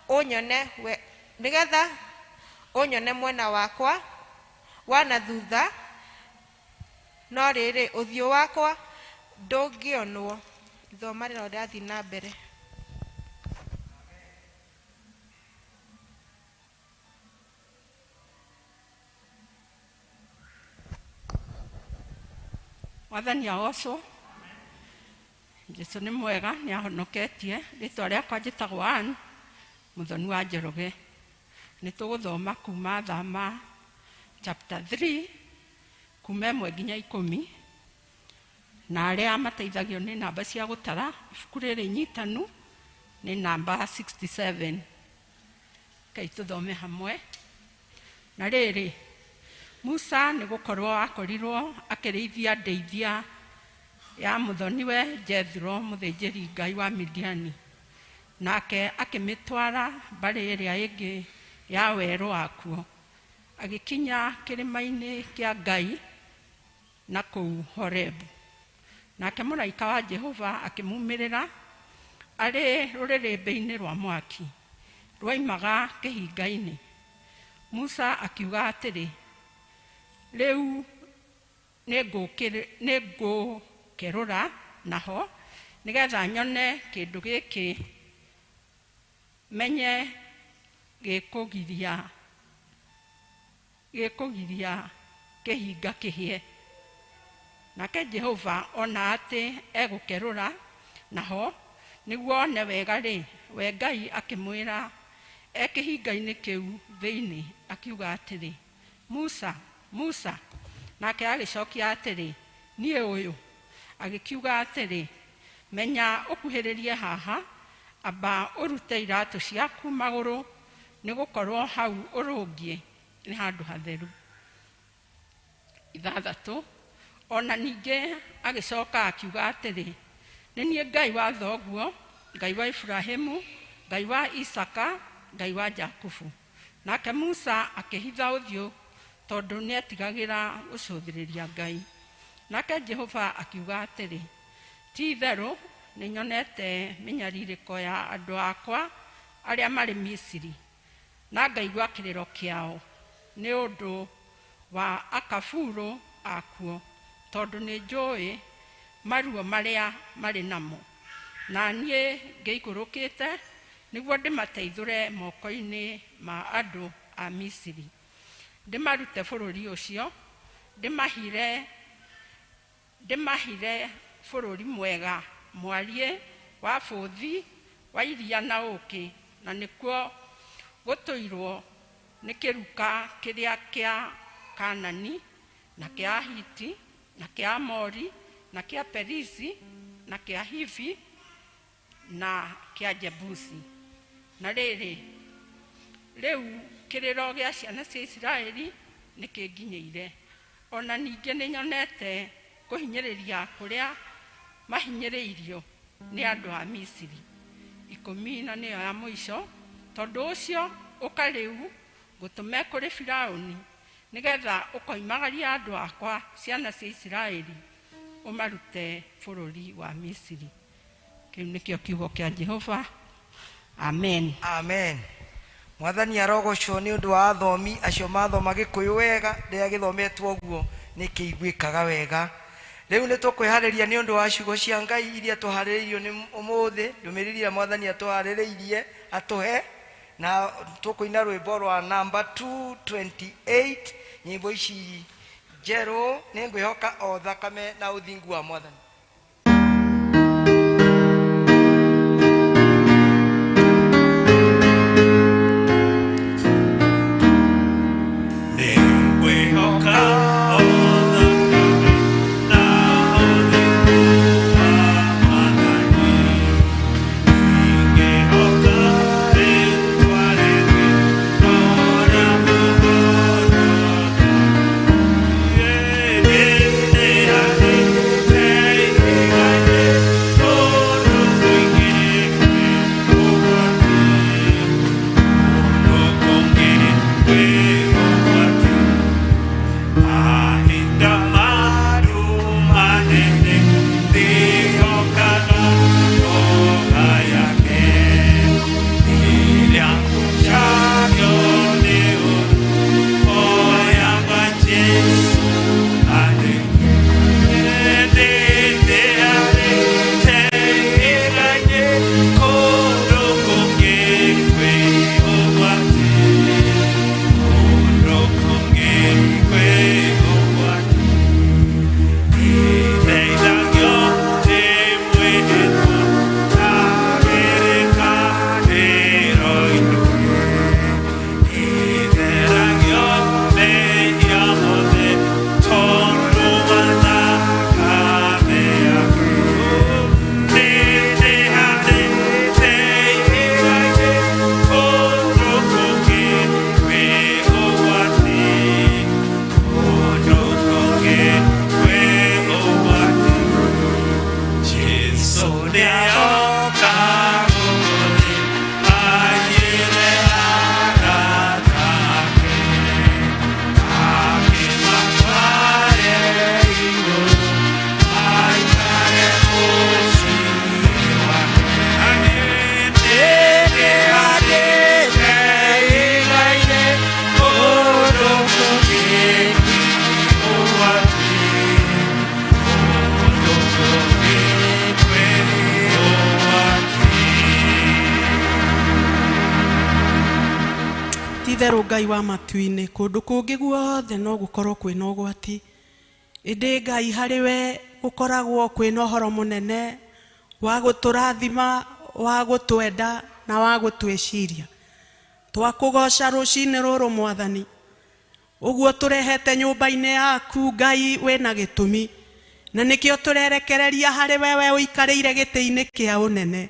ũnyone we, nĩgetha ũnyone mwena wakwa wa na thutha, no rĩrĩ ũthiũ wakwa ndũngĩonwo. Ithoma rĩno rĩrathiĩ na mbere. Mwathani agocwo. Jesu nĩ mwega, nĩ ahonoketie. Rĩtwa rĩakwa njĩtagwo Ann Mũthoni wa Njoroge. Nĩ tũgũthoma kuma Thama chapter 3 kuma 1 nginya 10, na arĩa mateithagio nĩ namba cia gũtara ibuku rĩrĩ nyitanu nĩ namba 67. Kai tũthome hamwe. Na rĩrĩ, Musa nĩ gũkorwo akorirwo akĩrĩithia ndeithia ya mũthoniwe Jethro mũthĩnjĩri Ngai wa Midiani, nake akĩmĩtwara mbarĩ ĩrĩa ĩngĩ ya werũ wakuo, agĩkinya kĩrĩma-inĩ kĩa Ngai na kũu Horebu. Nake mũraika wa Jehova akĩmumĩrĩra arĩ rũrĩrĩmbĩ-inĩ rwa mwaki rwaimaga kĩhinga-inĩ. Musa akiuga atĩrĩ, rĩu nĩngũkerũra naho nĩgetha nyone kĩndũ gĩkĩ, menye gĩkũgiria kĩhinga kĩhĩe. Nake Jehova ona atĩ egũkerũra naho nĩguo one wega-rĩ, we Ngai akĩmwĩra e kĩhinga-inĩ kĩu thĩinĩ, akiuga atĩrĩ, Musa, Musa. Nake agĩcokia atĩrĩ, niĩ ũyũ. Agĩkiuga atĩrĩ, menya ũkuhĩrĩrie haha, amba ũrute iratũ ciaku magũrũ, nĩgũkorwo hau ũrũngiĩ nĩ handũ hatheru. 6. Ona ningĩ agĩcoka akiuga atĩrĩ, nĩ niĩ Ngai wa thoguo, Ngai wa Ibrahimu, Ngai wa Isaka, Ngai wa Jakubu. Nake Musa akĩhitha ũthiũ tondũ nĩetigagĩra gũcũthĩrĩria Ngai. Nake Jehova akiuga atĩrĩ, ti itherũ nĩnyonete mĩnyarirĩko ya andũ akwa arĩa marĩ Misiri, na ngaigua kĩrĩro kĩao nĩ ũndũ wa akaburu akuo, tondũ nĩnjũĩ maruo marĩa marĩ namo. Na niĩ ngĩikũrũkĩte nĩguo ndĩmateithũre moko-inĩ ma andũ a Misiri, ndĩmarute bũrũri ũcio, ndĩmahire bũrũri mwega mwariĩ wa bũthi wa iria na ũũkĩ, na nĩkuo gũtũirwo nĩ kĩruka kĩrĩa kĩa Kanani na kĩa Hiti na kĩa Amori na kĩa Perisi na kĩa Hivi na kĩa Jebusi. Na rĩrĩ, rĩu kĩrĩro gĩa ciana cia Isiraeli nĩkĩnginyĩire. Ona ningĩ nĩnyonete kũhinyĩrĩria kũrĩa mahinyĩrĩirio nĩ andũ a Misiri. 10 na nĩyo ya mũico. Tondũ ũcio ũka rĩu ngũtũme kũrĩ Firaũni, nĩgetha ũkoimagaria andũ akwa ciana cia Isiraeli ũmarute bũrũri wa Misiri. Kĩu nĩkĩo kiugo kĩa Jehova. Amen. Amen. Mwathani arogocwo nĩ ũndũ wa athomi acio mathoma Gĩkũyũ wega, rĩrĩa gĩthometwo ũguo nĩkĩiguĩkaga wega. Rĩu nĩ tũkwĩharĩria nĩ ũndũ wa ciugo cia Ngai iria tũharĩrĩirio nĩ ũmũthĩ, ndũmĩrĩri ĩrĩa Mwathani atũharĩrĩirie atũhe, Na tũkũina rwĩmbo rwa namba 228, nyĩmbo ici njerũ, nĩ ngwĩhoka o thakame na ũthingu wa Mwathani. Itherũ Ngai wa matu-inĩ, kũndũ kũngĩ guothe no gũkorwo kwĩna ũgwati, ĩndĩ Ngai harĩ we gũkoragwo kwĩna ũhoro mũnene wa gũtũrathima, wa gũtwenda na wa gũtwĩciria. Twakũgoca rũcinĩ rũrũ Mwathani, ũguo tũrehete nyũmba-inĩ yaku Ngai wĩna gĩtũmi, na nĩkĩo tũrerekereria harĩ wewe ũikarĩire gĩtĩ-inĩ kĩa ũnene,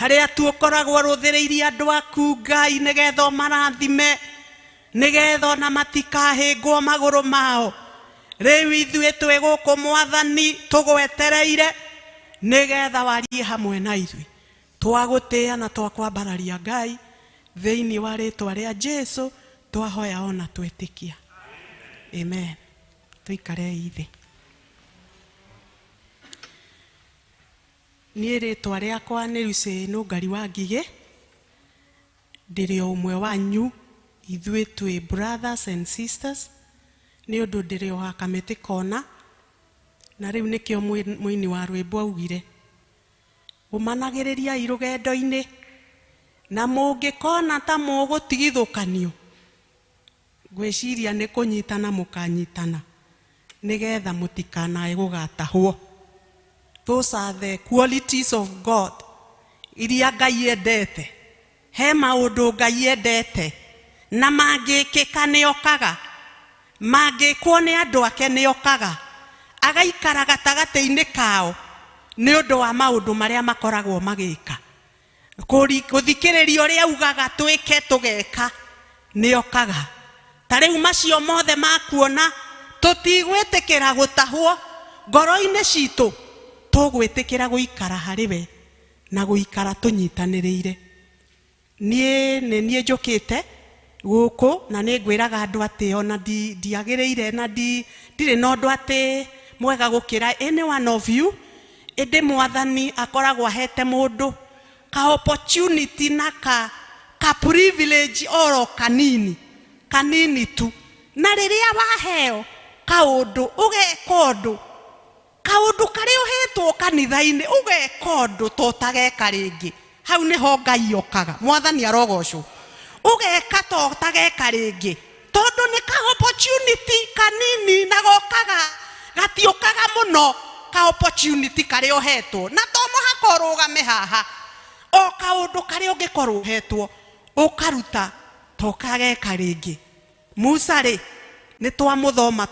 harĩa tu ũkoragwo rũthĩrĩirie andũ aku Ngai, nĩgetha ũmarathime, nĩgetha ona matikahĩngwo magũrũ mao. Rĩu ithuĩ twĩ gũkũ Mwathani tũgwetereire nĩgetha warie hamwe na ithuĩ. Twagũtĩĩa na twakwambararia Ngai thĩinĩ wa rĩtwa rĩa Jesu twahoya ona twetĩkia. Amen. Tũikarei thĩ. Niĩ rĩtwa rĩakwa nĩ Lucy Nũngari wa Ngigĩ, ndĩrĩ o ũmwe wanyu, ithuĩ twĩ brothers and sisters, nĩ ũndũ ndĩrĩ o wa Kamĩtĩ Kona, na rĩu nĩkĩo mũini wa rwĩmbo augire, ũmanagĩrĩriai rũgendo-inĩ, na mũngĩkona ta mũgũtigithũkanio, ngwĩciria nĩ kũnyitana mũkanyitana, nĩgetha mũtikanae gũgatahwo. Those are the qualities of God iria Ngai endete. He maũndũ Ngai endete na mangĩkĩka nĩokaga, mangĩkwo nĩ andũ ake nĩokaga, agaikara gatagatĩ-inĩ kao nĩ ũndũ wa maũndũ marĩa makoragwo magĩka. Gũthikĩrĩria ũrĩa augaga twĩke tũgeka nĩokaga. Ta rĩu macio mothe makuona tũtigwĩtĩkĩra gũtahwo ngoro-inĩ citũ, tũgwĩtĩkĩra gũikara harĩ we na gũikara tũnyitanĩrĩire. Niĩ nĩ niĩ njũkĩte gũkũ na nĩ ngwĩraga andũ atĩ ona ndiagĩrĩire na ndirĩ na ũndũ atĩ mwega gũkĩra any one of you, ĩndĩ Mwathani akoragwo ahete mũndũ ka opportunity na ka privilege oro kanini kanini tu, na rĩrĩa waheo kaũndũ ũgeka ũndũ, kaũndũ karĩa ũhetwo kanitha-inĩ ũgeka ũndũ to ũtageka rĩngĩ, hau nĩho Ngai okaga. Mwathani arogocwo. Ũgeka ta ũtageka rĩngĩ, tondũ nĩ ka opportunity kanini na gokaga gatiũkaga mũno, ka opportunity karĩa ũhetwo. Na to mũhaka ũrũgame haha, o kaũndũ karĩa ũngĩkorwo ũhetwo ũkaruta ta ũkageka rĩngĩ. Musa rĩ, nĩ twamũthoma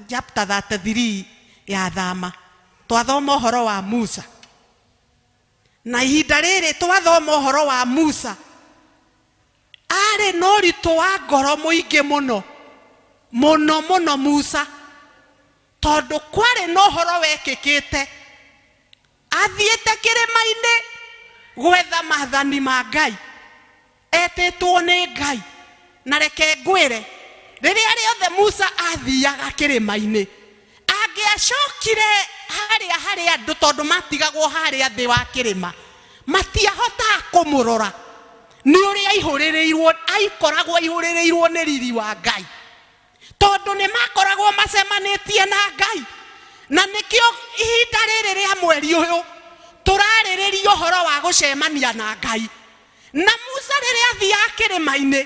chapter 33 ya Thama, twathoma ũhoro wa Musa. Na ihinda rĩrĩ twathoma ũhoro wa Musa, arĩ na ũritũ wa ngoro mũingĩ mũno mũno mũno Musa, tondũ kwarĩ na ũhoro wekĩkĩte. Athiĩte kĩrĩma-inĩ gwetha maathani ma Ngai, etĩtwo nĩ Ngai. Na reke ngwĩre, rĩrĩa rĩothe Musa athiaga kĩrĩma-inĩ, angĩacokire harĩa harĩ andũ, tondũ matigagwo harĩa thĩ wa kĩrĩma, matiahotaga kũmũrora nĩ ũrĩa aihũrĩrĩirwo, aikoragwo aihũrĩrĩirwo nĩ riri wa Ngai, tondũ nĩ makoragwo macemanĩtie na Ngai. Na nĩkĩo ihinda rĩrĩ rĩa mweri ũyũ tũrarĩrĩria ũhoro wa gũcemania na Ngai. Na Musa rĩrĩa athiaga kĩrĩma-inĩ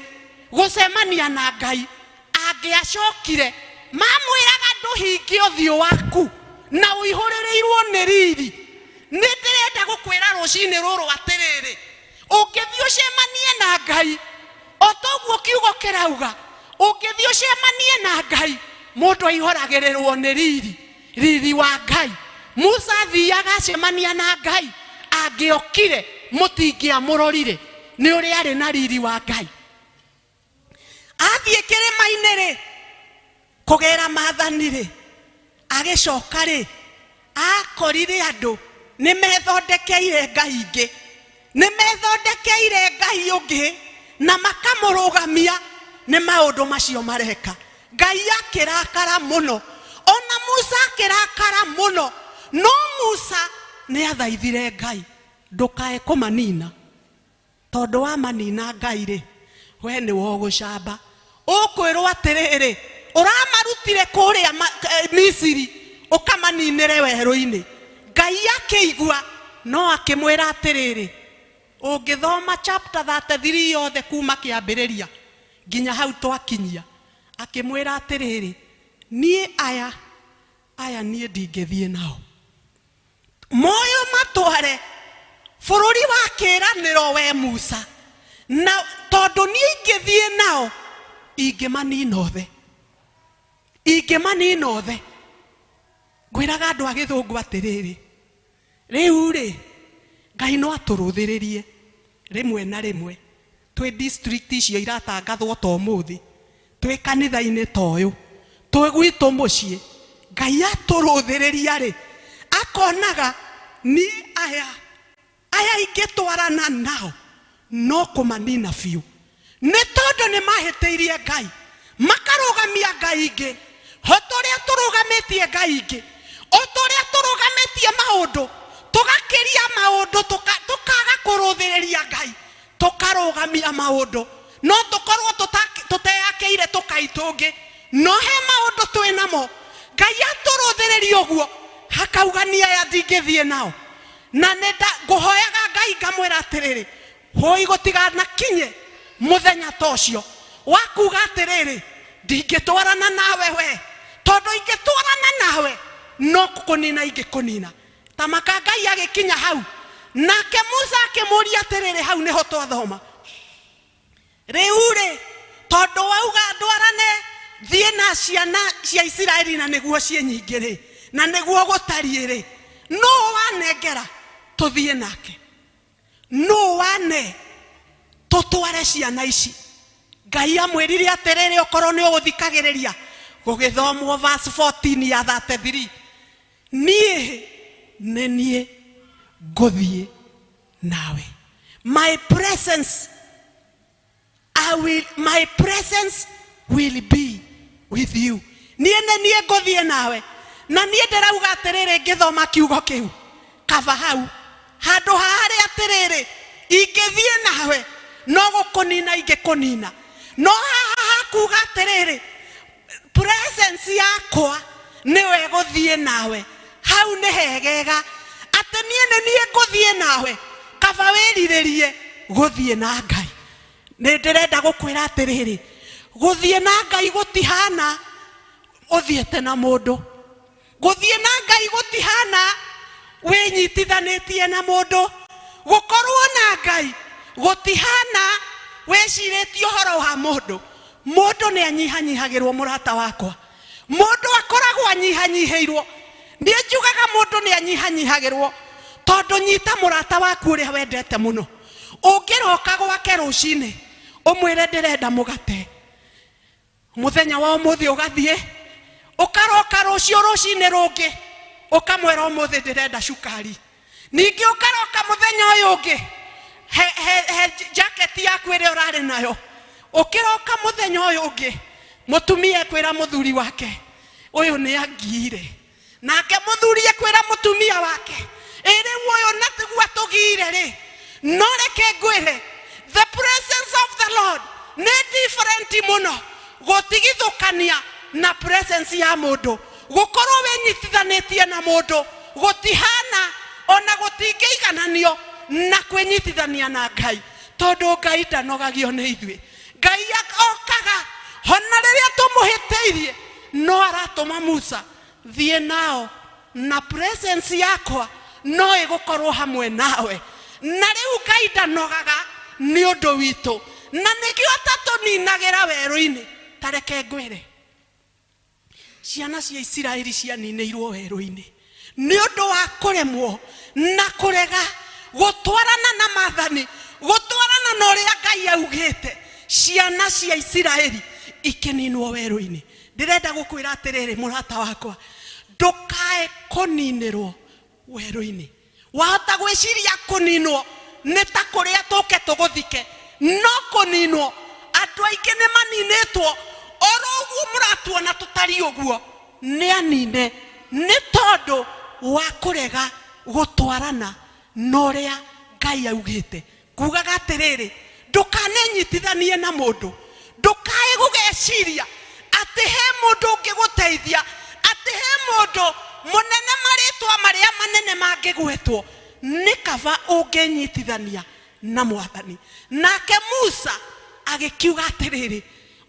gũcemania na Ngai, angĩacokire mamwĩraga, ndũhinge ũthiũ waku na ũihũrĩrĩirwo nĩ riri. Nĩ ndĩrenda gũkwĩra rũcinĩ rũrũ atĩrĩrĩ, ũngĩthiĩ ũcemanie na Ngai o toguo kiugo kĩrauga, ũngĩthiĩ ũcemanie na Ngai, mũndũ aihũragĩrĩrwo nĩ riri, riri wa Ngai. Musa athiaga acemania na Ngai, angĩokire mũtingĩamũrorire nĩ ũrĩa arĩ na riri wa Ngai. Athiĩ kĩrĩma-inĩ rĩ, kũgera maathani rĩ, agĩcoka rĩ, akorire andũ nĩ methondekeire ngai ingĩ, nĩ methondekeire ngai ũngĩ na makamũrũgamia nĩ maũndũ macio mareka. Ngai akĩrakara mũno, ona Musa akĩrakara mũno, no Musa nĩ athaithire Ngai, ndũkae kũmanina, tondũ wamanina Ngai rĩ, we nĩwe ũgũcamba. Ũkwĩrwo atĩrĩrĩ, ũramarutire kũrĩa Misiri ũkamaninĩre werũ-inĩ. Ngai akĩigua, no akĩmwĩra atĩrĩrĩ, ũngĩthoma chapter 33 yothe kuma kĩambĩrĩria nginya hau twakinyia, akĩmwĩra atĩrĩrĩ, niĩ aya aya niĩ ndingĩthiĩ nao, moyo matware bũrũri wa kĩĩranĩro we Musa, na tondũ niĩ ingĩthiĩ nao ingĩmanina othe, ingĩmanina othe. Ngwĩraga andũ a gĩthũngũ atĩrĩrĩ, rĩu rĩ, Ngai no atũrũthĩrĩrie rĩmwe na rĩmwe twĩ district icio iratangathwo ta ũmũthĩ, twĩ kanitha-inĩ ta ũyũ, twĩ gwitũ mũciĩ. Ngai atũrũthĩrĩria rĩ, akonaga niĩ aya aya ingĩtwarana nao no kũmanina biũ, nĩ tondũ nĩ mahĩtĩirie Ngai, makarũgamia ngai ingĩ. O ta ũrĩa tũrũgamĩtie ngai ingĩ, o ta ũrĩa tũrũgamĩtie maũndũ, tũgakĩria maũndũ, tũkaga kũrũthĩrĩria Ngai, tũkarũgamia maũndũ. No tũkorwo tũteyakĩire tũkai tũngĩ, no he maũndũ twĩ namo. Ngai atũrũthĩrĩria ũguo, akauga niĩ aya ndingĩthiĩ nao. Na nĩ ngũhoyaga Ngai ngamwĩra atĩrĩrĩ, hũi gũtiganakinye mũthenya ta ũcio wa kuga atĩrĩrĩ, ndingĩtwarana nawe we, tondũ ingĩtwarana nawe no kũnina ingĩkũnina. Ta maka Ngai agĩkinya hau, nake Musa akĩmũria atĩrĩrĩ, hau nĩho twathoma rĩu rĩ, tondũ wauga ndwarane thiĩ na ciana cia Isiraeli na nĩguo ciĩ nyingĩ rĩ, na nĩguo gũtariĩ rĩ, nũ wanengera tũthiĩ nake, nũ wane tũtware ciana ici? Ngai amwĩrire atĩrĩrĩ, okorwo nĩ ũgũthikagĩrĩria gũgĩthomwo verse 14 ya 33, niĩ nĩ niĩ ngũthiĩ nawe. My presence I will, my presence will be with you. Niĩ nĩ niĩ ngũthiĩ nawe. Na niĩ ndĩrauga atĩrĩrĩ, ngĩthoma kiugo kĩu, kaba hau handũ ha harĩa atĩrĩrĩ, ingĩthiĩ nawe no gũkũnina ingĩkũnina, no haha hakuga atĩrĩrĩ, presence yakwa nĩwe ĩgũthiĩ nawe. Hau nĩ hegega atĩ niĩ nĩ niĩ ngũthiĩ nawe. Kaba wĩrirĩrie gũthiĩ na Ngai. Nĩ ndĩrenda gũkwĩra atĩrĩrĩ, gũthiĩ na Ngai gũtihana ũthiĩte na mũndũ. Gũthiĩ na Ngai gũtihana wĩnyitithanĩtie na mũndũ. Gũkorwo na Ngai gũtihana wĩcirĩtie ũhoro wa mũndũ. Mũndũ nĩ anyihanyihagĩrwo mũrata wakwa. Mũndũ akoragwo anyihanyihĩirwo. Niĩ njugaga mũndũ nĩ anyihanyihagĩrwo tondũ nyita mũrata waku ũrĩa wendete mũno. Ũngĩroka gwake rũcinĩ ũmwĩre ndĩrenda mũgate, mũthenya wa ũmũthĩ ũgathiĩ ũkaroka rũciũ rũcinĩ rũngĩ ũkamwĩra ũmũthĩ ndĩrenda cukari, ningĩ ũkaroka mũthenya ũyũ ũngĩ he, he, he jaketi yaku ĩrĩa ũrarĩ nayo, ũkĩroka mũthenya ũyũ ũngĩ mũtumia ekwĩra mũthuri wake ũyũ nĩ angiire, nake mũthuri ekwĩra mũtumia wake ĩ rĩu ũyũ na tiguo atũgiire rĩ. No reke ngwĩre, the presence of the Lord nĩ different mũno gũtigithũkania na presence ya mũndũ. Gũkorwo wĩnyitithanĩtie na mũndũ gũtihana ona gũtingĩigananio na kwĩnyitithania na Ngai, tondũ Ngai ndanogagio nĩ ithuĩ. Ngai okaga ona rĩrĩa tũmũhĩtĩirie, no aratũma Musa thiĩ nao na presence yakwa no ĩgũkorwo hamwe nawe. Na rĩu Ngai ndanogaga nĩ ũndũ witũ, na nĩkĩo atatũninagĩra werũ-inĩ. Ta reke ngwĩre, ciana cia Isiraeli cianinĩirwo werũ-inĩ nĩ ũndũ wa kũremwo na kũrega gũtwarana na maathani, gũtwarana na ũrĩa Ngai augĩte. Ciana cia Isiraeli ikĩninwo werũ-inĩ. Ndĩrenda gũkwĩra atĩrĩrĩ mũrata wakwa, ndũkae kũninĩrwo werũ-inĩ. Wahota gwĩciria kũninwo nĩ ta kũrĩa tũke tũgũthike, no kũninwo andũ aingĩ nĩ maninĩtwo oro ũguo mũratuona tũtariĩ ũguo, nĩ anine nĩ tondũ wa kũrega gũtwarana na ũrĩa Ngai augĩte. Ngugaga atĩrĩrĩ, ndũkanenyitithanie na mũndũ, ndũkae gũgeciria atĩ he mũndũ ũngĩgũteithia, atĩ he mũndũ mũnene, marĩtwa marĩa manene mangĩgwetwo. Nĩ kaba ũngĩnyitithania na Mwathani. Nake Musa agĩkiuga atĩrĩrĩ,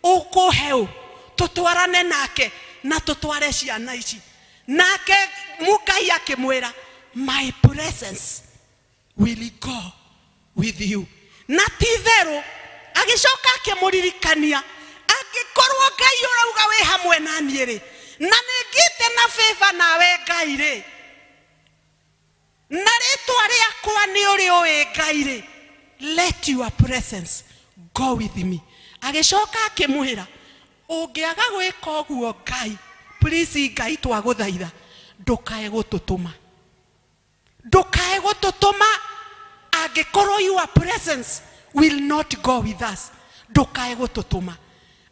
ũkũhe ũ tũtwarane nake na tũtware ciana ici? Nake Ngai akĩmwĩra, my presence will go with you. Na ti itherũ agĩcoka akĩmũririkania, angĩkorwo Ngai ũrauga wĩ hamwe na niĩ rĩ, na nĩ ngĩte na favor nawe Ngai rĩ, na rĩtwa rĩakwa nĩ ũrĩ ũĩ Ngai rĩ, let your presence go with me. Agĩcoka akĩmwĩra, ũngĩaga gwĩka ũguo Ngai, please Ngai twagũthaitha ndũkae gũtũtũma, ndũkae gũtũtũma. Angĩkorwo your presence will not go with us, ndũkae gũtũtũma.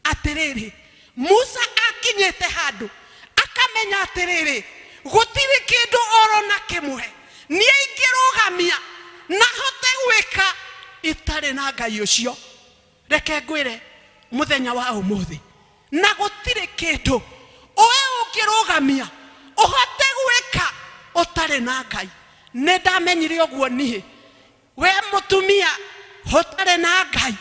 Atĩrĩrĩ, Musa akinyĩte handũ akamenya atĩrĩrĩ, gũtirĩ kĩndũ oro na kĩmwe niĩ ingĩrũgamia na hote gwĩka itarĩ na Ngai ũcio. Reke ngwĩre mũthenya wa ũmũthĩ, na gũtirĩ kĩndũ ũĩ ũngĩrũgamia ũhote gwĩka ũtarĩ na Ngai. Nĩ ndamenyire ũguo niĩ, we mũtumia ũtarĩ na Ngai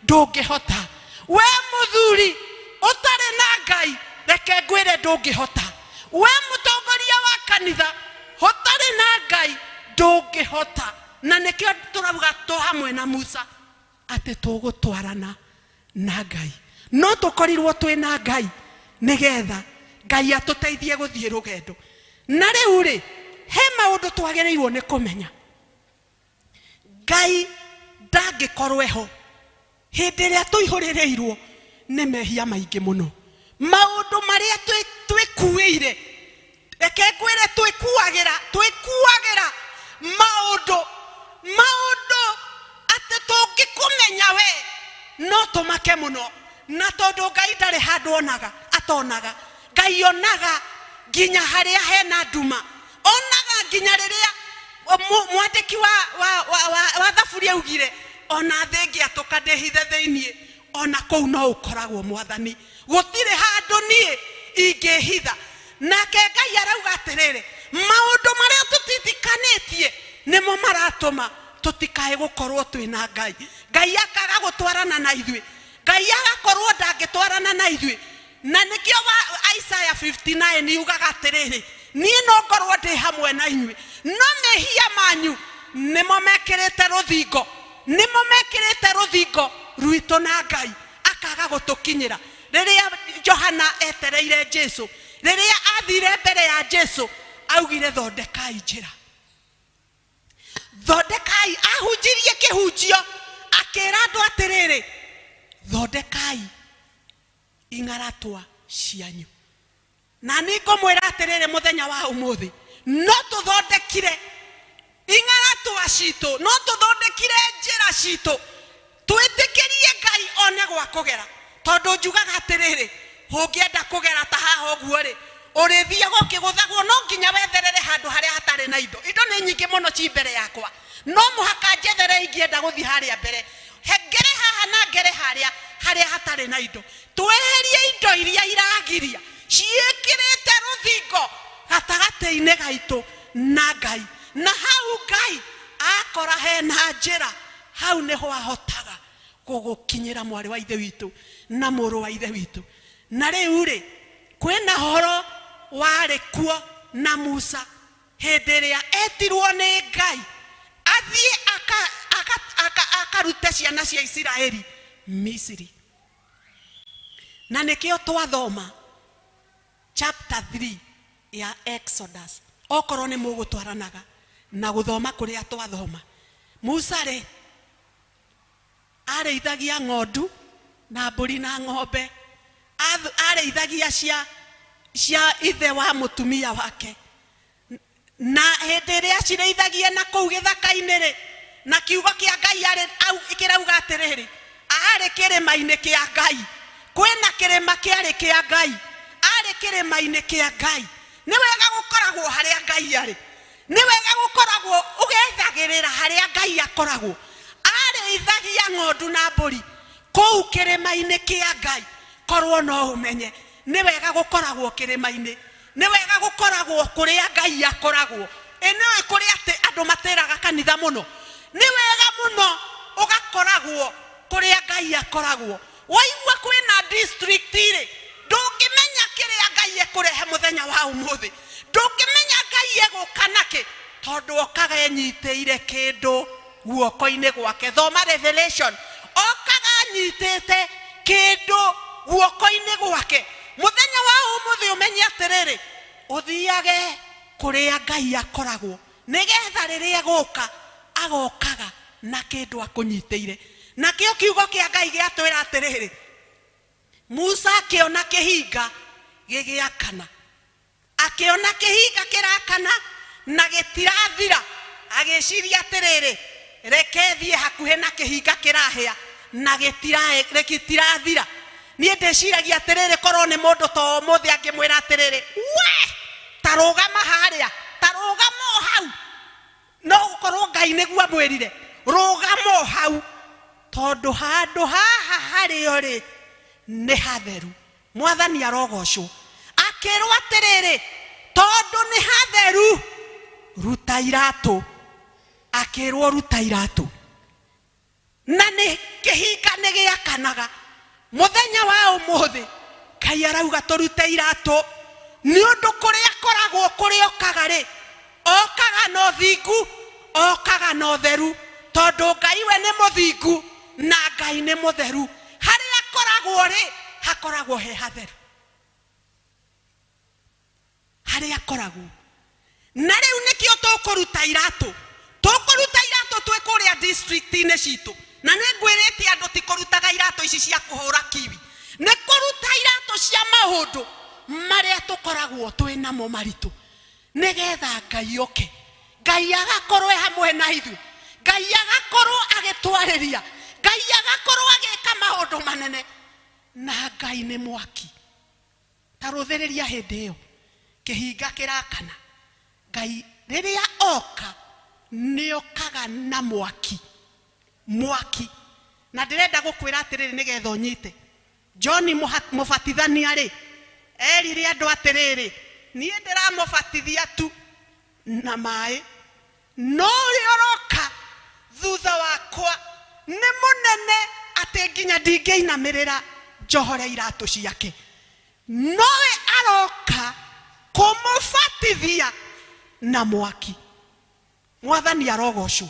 ndũngĩhota, we mũthuri ũtarĩ na Ngai reke ngwĩre ndũngĩhota, we mũtongoria wa kanitha ũtarĩ na Ngai ndũngĩhota. Na nĩkĩo tũrauga tũ hamwe na Musa atĩ tũgũtwarana na Ngai. No tũkorirwo twĩ na Ngai nĩgetha Ngai atũteithie gũthiĩ rũgendo. Na rĩu rĩ, he maũndũ twagĩrĩirwo nĩ kũmenya. Ngai ndangĩkorwo eho hĩndĩ ĩrĩa tũihũrĩrĩirwo nĩ mehia maingĩ mũno, maũndũ marĩa twĩkuĩire. Reke ngwĩre, twĩkuagĩra maũndũ maũndũ atĩ tũngĩkũmenya we no tũmake mũno. Na tondũ Ngai ndarĩ handũ onaga atonaga, Ngai onaga nginya harĩa hena nduma, onaga nginya rĩrĩa mwandĩki wa thaburi augire, ona thĩ ĩngĩatũka ndĩhithe thĩiniĩ, ona kũu no ũkoragwo Mwathani, gũtirĩ handũ niĩ ingĩhitha. Nake Ngai arauga atĩrĩrĩ, maũndũ marĩa tũtitikanĩtie nĩmo maratũma tũtikae gũkorwo twĩna Ngai. Ngai akaga gũtwarana na ithuĩ, Ngai agakorwo ndangĩtwarana na ithuĩ. Na nĩkĩo Isaiah 59 yugaga atĩrĩrĩ, niĩ no ngorwo ndĩ hamwe na inyuĩ, no mehia manyu nĩmo mekĩrĩte rũthingo, nĩmo mekĩrĩte rũthingo rwitũ na Ngai akaga gũtũkinyĩra. Rĩrĩa Johana etereire Jesu, rĩrĩa athire mbere ya Jesu, augire thondekai njĩra, thondekai. Ahunjirie kĩhunjio akĩra andũ atĩrĩrĩ, thondekai ing'aratwa cianyu. Na nĩ ngũmwĩra atĩrĩrĩ, mũthenya wa ũmũthĩ no tũthondekire ing'aratwa citũ, no tũthondekire njĩra citũ, twĩtĩkĩrie Ngai one gwa kũgera. Tondũ njugaga atĩrĩrĩ, ũngĩenda kũgera ta haha ũguo rĩ, ũrĩthiaga ũkĩgũthagwo, no nginya wetherere handũ harĩa hatarĩ na indo. Indo nĩ nyingĩ mũno ci mbere yakwa, no mũhaka njethere ingĩenda gũthiĩ harĩa mbere, ngere haha na ngere harĩa harĩa hatarĩ na indo. Tweherie indo iria iragiria ciĩkĩrĩte rũthingo gatagatĩ-inĩ gaitũ na Ngai. Na hau Ngai akora hena njĩra, hau nĩho ahotaga gũgũkinyĩra mwarĩ wa ithe witũ na mũrũ wa ithe witũ. Na rĩu rĩ, kwĩna horo warĩ kuo na Musa hĩndĩ ĩrĩa etirwo nĩ Ngai athiĩ akarute ciana cia Isiraeli Misiri. Na nĩkĩo twathoma chapter 3 ya Exodus, okorwo nĩ mũgũtwaranaga na gũthoma kũrĩa twathoma. Musa rĩ, arĩithagia ng'ondu na mbũri na ng'ombe, arĩithagia cia ithe wa mũtumia wake. Na hĩndĩ ĩrĩa acirĩithagia na kũu gĩthaka-inĩ rĩ, na kiugo kĩa Ngai kĩrauga atĩrĩrĩ, arĩ kĩrĩma-inĩ kĩa Ngai. Kwĩna kĩrĩma kĩarĩ kĩa Ngai, arĩ kĩrĩma-inĩ kĩa Ngai. Nĩ wega gũkoragwo harĩa Ngai arĩ, nĩ wega gũkoragwo ũgethagĩrĩra harĩa Ngai akoragwo. Arĩithagia ng'ondu na mbũri kũu kĩrĩma-inĩ kĩa Ngai. Korwo no ũmenye nĩ wega gũkoragwo kĩrĩma-inĩ, nĩ wega gũkoragwo kũrĩa Ngai akoragwo. Ĩ nĩũĩ kũrĩa atĩ andũ matĩraga kanitha mũno? Nĩ wega mũno ũgakoragwo kũrĩa Ngai akoragwo. Waigua kwĩna district rĩ, ndũngĩmenya kĩrĩa Ngai ekũrehe mũthenya wa ũmũthĩ, ndũngĩmenya Ngai egũka nakĩ, tondũ okaga enyitĩire kĩndũ guoko-inĩ gwake. Thoma Revelation, okaga anyitĩte kĩndũ guoko-inĩ gwake. Mũthenya wa ũmũthĩ ũmenye atĩrĩrĩ, ũthiage kũrĩa Ngai akoragwo, nĩgetha rĩrĩa egũka agokaga na kĩndũ akũnyitĩire. Nakĩo kiugo kĩa Ngai gĩatwĩra atĩrĩrĩ, Musa akĩona kĩhinga gĩgĩakana, akĩona kĩhinga kĩrakana na gĩtirathira, agĩciria atĩrĩrĩ, reke thiĩ hakuhĩ na kĩhinga kĩrahĩa na gĩtirathira. Niĩ ndĩciragia atĩrĩrĩ, korwo nĩ mũndũ ta ũmũthĩ angĩmwĩra atĩrĩrĩ, we ta rũgama harĩa, ta rũgama o hau. No gũkorwo Ngai nĩguo amwĩrire rũgama o hau, tondũ handũ haha harĩo rĩ nĩ hatheru. Mwathani arogocwo. Akĩrwo atĩrĩrĩ, tondũ nĩ hatheru, ruta iratũ. Akĩrwo ruta iratũ. Na nĩ kĩhinga nĩ gĩakanaga. Mũthenya wa ũmũthĩ Ngai arauga tũrute iratũ, nĩ ũndũ kũrĩa akoragwo, kũrĩa okaga rĩ, okaga na ũthingu, okaga na ũtheru, tondũ Ngai we nĩ mũthingu na Ngai nĩ mũtheru. Harĩa akoragwo rĩ, hakoragwo he hatheru. Harĩa akoragwo. Na rĩu nĩkĩo tũkũruta iratũ, tũkũruta iratũ twĩ kũrĩa district-inĩ citũ. Na nĩ ngwĩrĩte andũ ti kũrutaga iratũ ici cia kũhũra kiwi, nĩ kũruta iratũ cia maũndũ marĩa tũkoragwo twĩ namo maritũ, nĩgetha Ngai oke, Ngai agakorwo e hamwe na ithuĩ, Ngai agakorwo agĩtwarĩria, Ngai agakorwo agĩka maũndũ manene. Na Ngai nĩ mwaki. Ta rũthĩrĩria hĩndĩ ĩyo kĩhinga kĩrakana, Ngai rĩrĩa oka nĩokaga na mwaki, mwaki. Na ndĩrenda gũkwĩra atĩrĩrĩ nĩgetha ũnyite. John mũbatithania rĩ, erire andũ atĩrĩrĩ, niĩ ndĩramũbatithia tu na maĩ, no ũrĩa ũroka thutha wakwa Nĩ mũnene atĩ nginya ndingĩinamĩrĩra njohore iratũ ciake. Nowe aroka kũmũbatithia na mwaki. Mwathani arogocwo.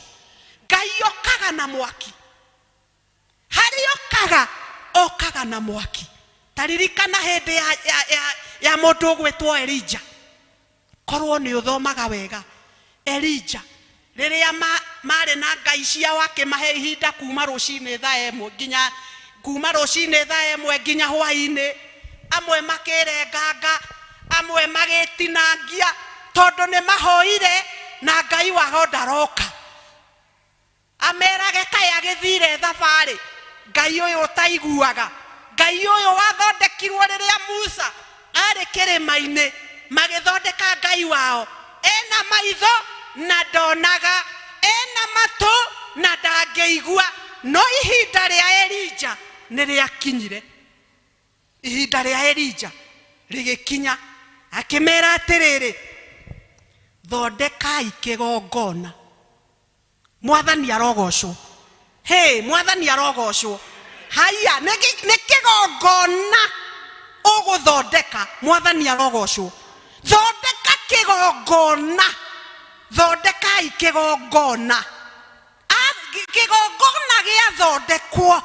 Ngai okaga na mwaki. Harĩ okaga, okaga na mwaki. Taririkana hĩndĩ ya mũndũ ũgwĩtwo Elija. Korwo nĩ ũthomaga wega. Elija rĩrĩa marĩ na ngai ciao akĩmahe ihinda kuma rũcinĩ thaa ĩmwe nginya kuma rũcinĩ thaa ĩmwe nginya hwainĩ, amwe makĩrenganga, amwe magĩtinangia tondũ nĩ mahoire na Ngai wao ndaroka. Amerage kaĩ agĩthire thabarĩ, Ngai ũyũ ũtaiguaga, Ngai ũyũ wathondekirwo rĩrĩa Musa arĩ kĩrĩma-inĩ, magĩthondeka Ngai wao. Ena maitho na ndonaga, ena matũ na ndangĩigua. No ihinda rĩa Elija nĩ rĩakinyire. Ihinda rĩa Elija rĩgĩkinya, akĩmera atĩrĩrĩ, thondekai kĩgongona. Mwathani arogocwo. Hey, Mwathani arogocwo. Haiya, nĩ kĩgongona ũgũthondeka. Mwathani arogocwo. Thondeka kĩgongona. Thondekai kĩgongona. Kĩgongona gĩathondekwo,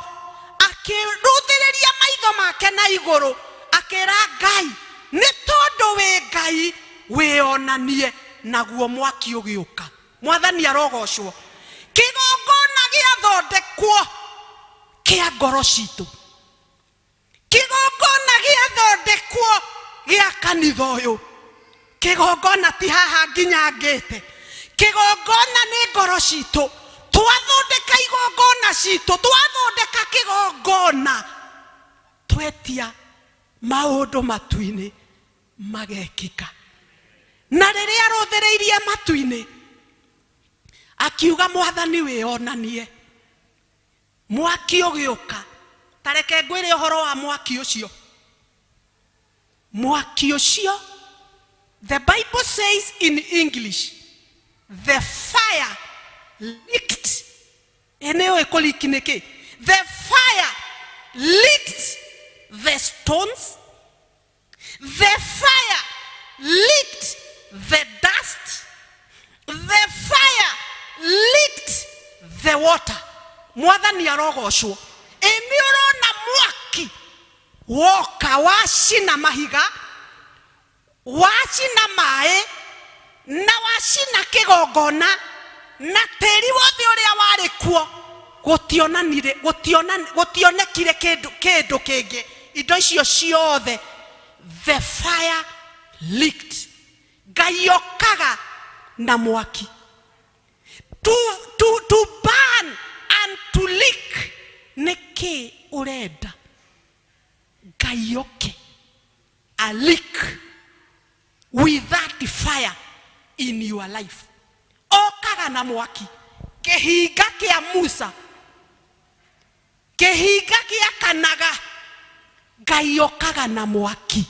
akĩrũthĩrĩria maitho make na igũrũ, akĩra Ngai, nĩ tondũ wĩ Ngai wĩonanie, naguo mwaki ũgĩũka. Mwathani arogocwo. Kĩgongona gĩathondekwo kĩa ngoro citũ, kĩgongona gĩathondekwo gĩa kanitha ũyũ. Kĩgongona ti haha nginya ngĩte, kĩgongona nĩ ngoro citũ. Twathondeka igongona citũ, twathondeka kĩgongona, twetia maũndũ matu-inĩ magekĩka. Na rĩrĩa arũthĩrĩirie matu-inĩ, akiuga Mwathani wĩonanie. Mwaki ũgĩũka. Ta reke ngwĩre ũhoro wa mwaki ũcio. Mwaki ũcio, the Bible says in English, the fire licked. Ĩ nĩ ũĩ kũleak nĩ kĩ? The fire licked the stones. The fire licked the dust. The fire licked the water. Mwathani arogocwo. Ĩ nĩ ũrona mwaki woka wacina mahiga, wacina maĩ, na wacina kĩgongona, na tĩri wothe ũrĩa warĩ kuo. Gũtionanire, gũtionekire kĩndũ kĩngĩ. Indo icio ciothe, the fire licked. Ngai okaga na mwaki. To burn and to lick. Nĩkĩ ũrenda Ngai oke a lick with that fire in your life? Okaga na mwaki. Kĩhinga kĩa Musa, kĩhinga gĩakanaga, Ngai okaga na mwaki.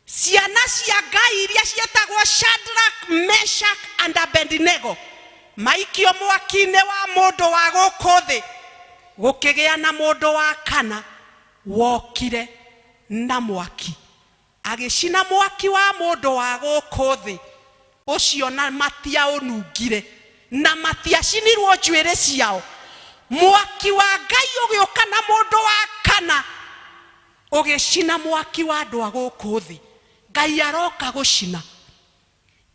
Ciana cia Ngai iria ciĩtagwo Shadrach, Meshach and Abednego maikio mwaki-inĩ wa mũndũ wa gũkũ thĩ, gũkĩgĩa na mũndũ wa kana wokire na mwaki, agĩcina mwaki wa mũndũ wa gũkũ thĩ ũcio, na matiaũnungire na matiacinirwo njuĩrĩ ciao. Mwaki wa Ngai ũgĩũka na mũndũ wa kana ũgĩcina mwaki wa andũ a gũkũ thĩ. Ngai aroka gũcina.